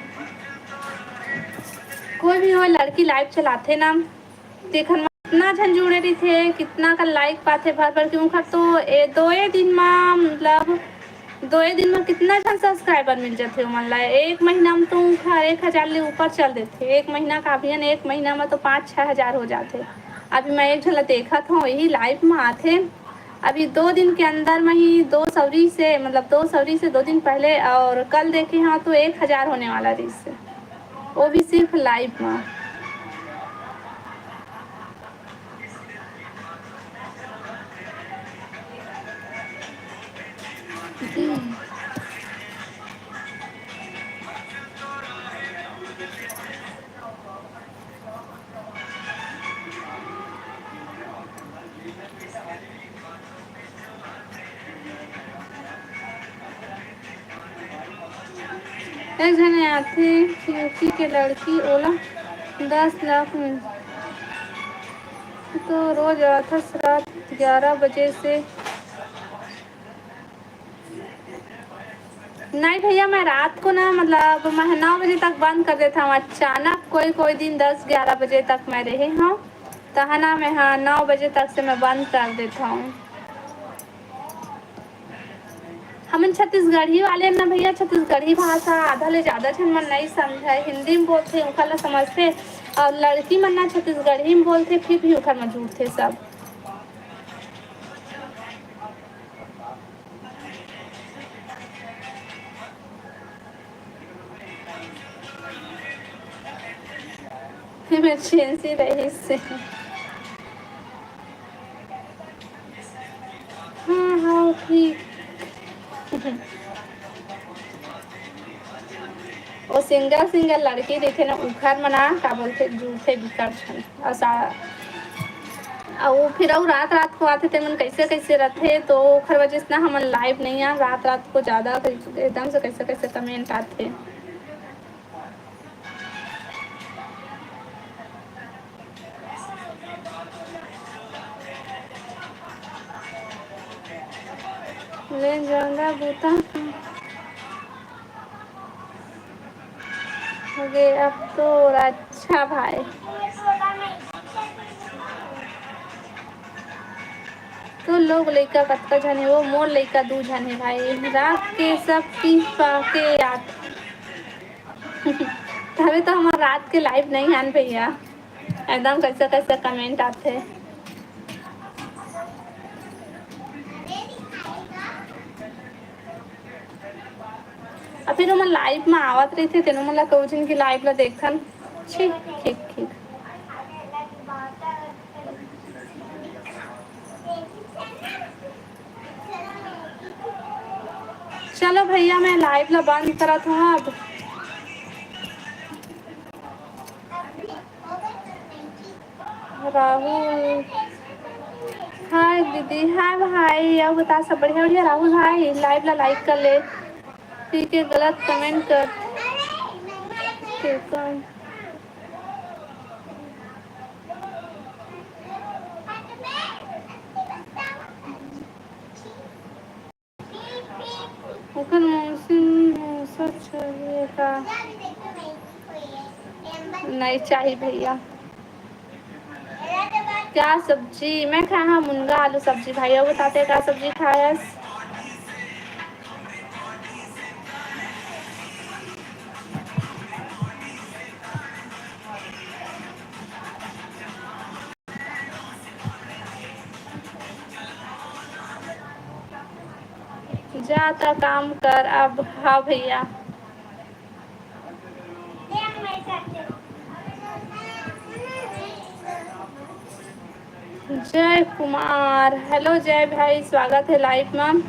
कोई भी हो, लड़की live चलाथे ना, देखन म कितना झन जुड़े रहिथे, कितना का like पाथे भर भर के। उनखर तो ए, दोए दिन म, मतलब, दोए दिन म कितना झन subscriber मिल जाथे ओमन ला। एक महीना म तो उनखर एक हजार ले ऊपर चल देथे। एक महीना का अभियान, एक महीना म तो पाँच छः हजार हो जाथे। अभी मैं एक झन ला देखत हूँ, यही live म आथे। अभी दो दिन के अंदर में ही दो सौरी से, मतलब, दो सौरी से दो दिन पहले, और कल देखे हाँ तो एक हजार होने वाला रहिस, वो भी सिर्फ live में। एक झने आथे यूपी के लड़की, ओला दस लाख मिल, तो रोज आथस रात ग्यारह बजे से। नहीं भैया, मैं रात को ना, मतलब, मैं नौ बजे तक बंद कर देता हूँ। अचानक कोई कोई दिन दस ग्यारह बजे तक मैं रहे हूँ, तहना मैं, हाँ, नौ बजे तक से मैं बंद कर देता हूँ। हमन छत्तीसगढ़ी वाले ना भैया, छत्तीसगढ़ी भाषा आधा ले ज्यादा झन मन नहीं समझे, हिंदी में बोलथे, ओकर ला समझथे, और लड़की मन ना छत्तीसगढ़ी में बोलथे, फिर भी ओकर में जुड़थे सब। Emergency रहिस हे। हाँ, हाँ, ठीक। वो single, single लड़की रहिथे ना, उखर मना, का बोलथे, जुड़थे बिकट झन। अउ सा-, अउ फिर अउ रात, रात को आथे, तेमन कैसे, कैसे रथे, तो ओखर वजह से ना हमन live नहीं आ, रात, रात को ज्यादा एकदम से कैसे, कैसे comment आथे। ले जाना बूता। हो गे अब तो। अच्छा भाई, तो लोग लइका कतका झन हे? वो मोर लइका दू झन हे भाई। रात के सब पी पा के आत। तभी तो हमार रात के live नहीं आन भैया। एकदम कैसे कैसे comment आथे। अब फिर ओमन live में आवत रहिथे, तेनो मन ला कहू झन कि live ला देखन। ठीक, ठीक, ठीक। चलो भैया, मैं live ला बंद करत हूँ अब। राहुल, हाय दीदी, हाय भाई, अउ बता सब बढ़िया, बढ़िया। राहुल भाई, live ला like कर ले, ठीक है, गलत comment कर, ठीक है। ओकर मौसी, मौसी अच्छा, ये का? नहीं चाहिए भैया। क्या सब्जी? मैं खाए हंव मुनगा आलू सब्जी। भाई, अउ बता तैं का सब्जी खाए हस? जा त काम कर अब। हाँ भैया। जय कुमार, hello जय भाई, स्वागत हे live में।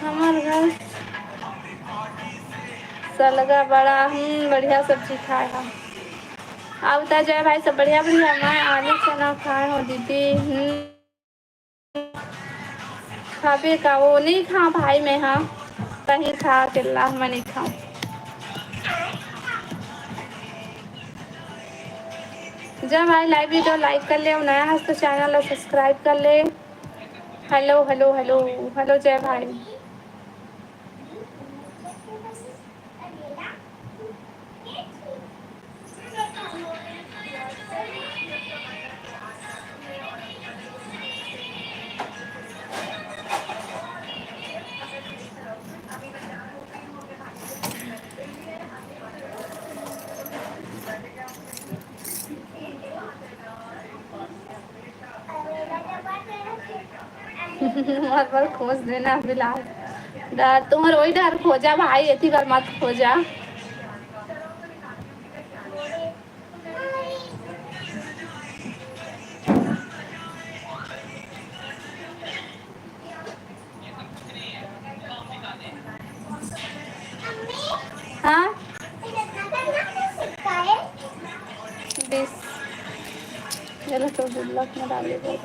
हमर घर सलगा बड़ा, हम्म, बढ़िया सब्जी खाए हंव। अउ बता जय भाई, सब बढ़िया? बढ़िया, मैं आलू चना खाए हंव दीदी। हम्म, खाबे का? वो नहीं खा भाई, मैं हाँ कहीं खा अकेला, मैं नहीं खाऊं। जब भाई live video like कर ले, अउ नया हस तो channel ला subscribe कर ले। Hello, hello, hello, hello जय भाई। मोर बर खोज देना बिलास। डर, तुम्हर वही डर खोजा भाई, एती बर मत खोजा। हाँ? बीस। चलो, तो good luck में डाल दे।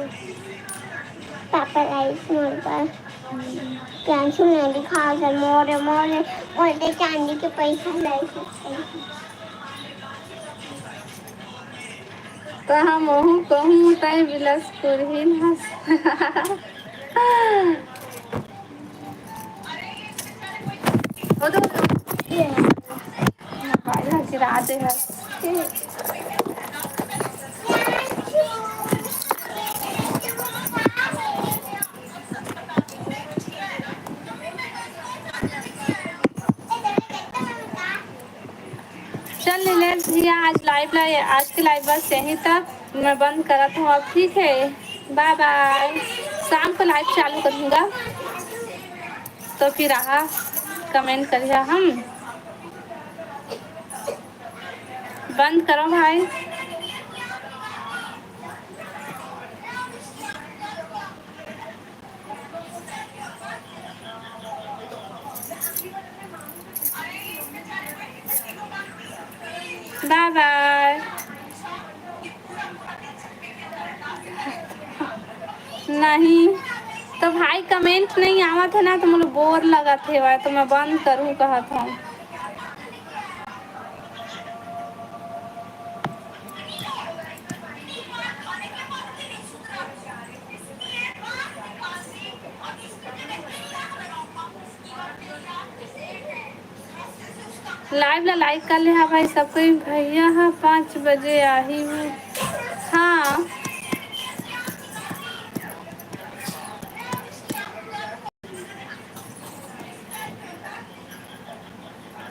पापा लाइस मोर बर। हम्म। प्रियांशु ने दिखा कर मोरे, मोरे, मोरे चांदी के पैसा लाइस। त हम ओहू कहूँ, तैं बिलासपुरहिन हस। वो तो ये है। मोबाइल ह गिरा दे हस। चल नीलेश भैया, आज live ला, आज के live बस यहीं तक मैं बंद करत हूँ अब, ठीक है, bye bye। शाम को live चालू करूँगा, तो फिर आहा, comment करिहा। हम बंद करो भाई। Bye bye। नहीं तो भाई, comment नहीं आवत हे ना, तो मोला bore लगत हे, तो मैं बंद करूँ कहत हूँ। Live ला like कर ले हा भाई सब कोई। भैया हा पाँच बजे आही हूँ। हाँ।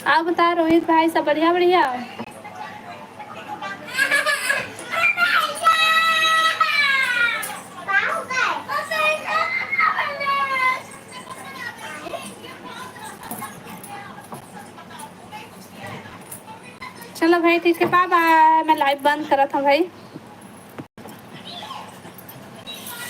आप बता रोहित भाई, सब बढ़िया, बढ़िया? चलो भाई, ठीक है, bye bye। मैं live बंद करत हूँ भाई।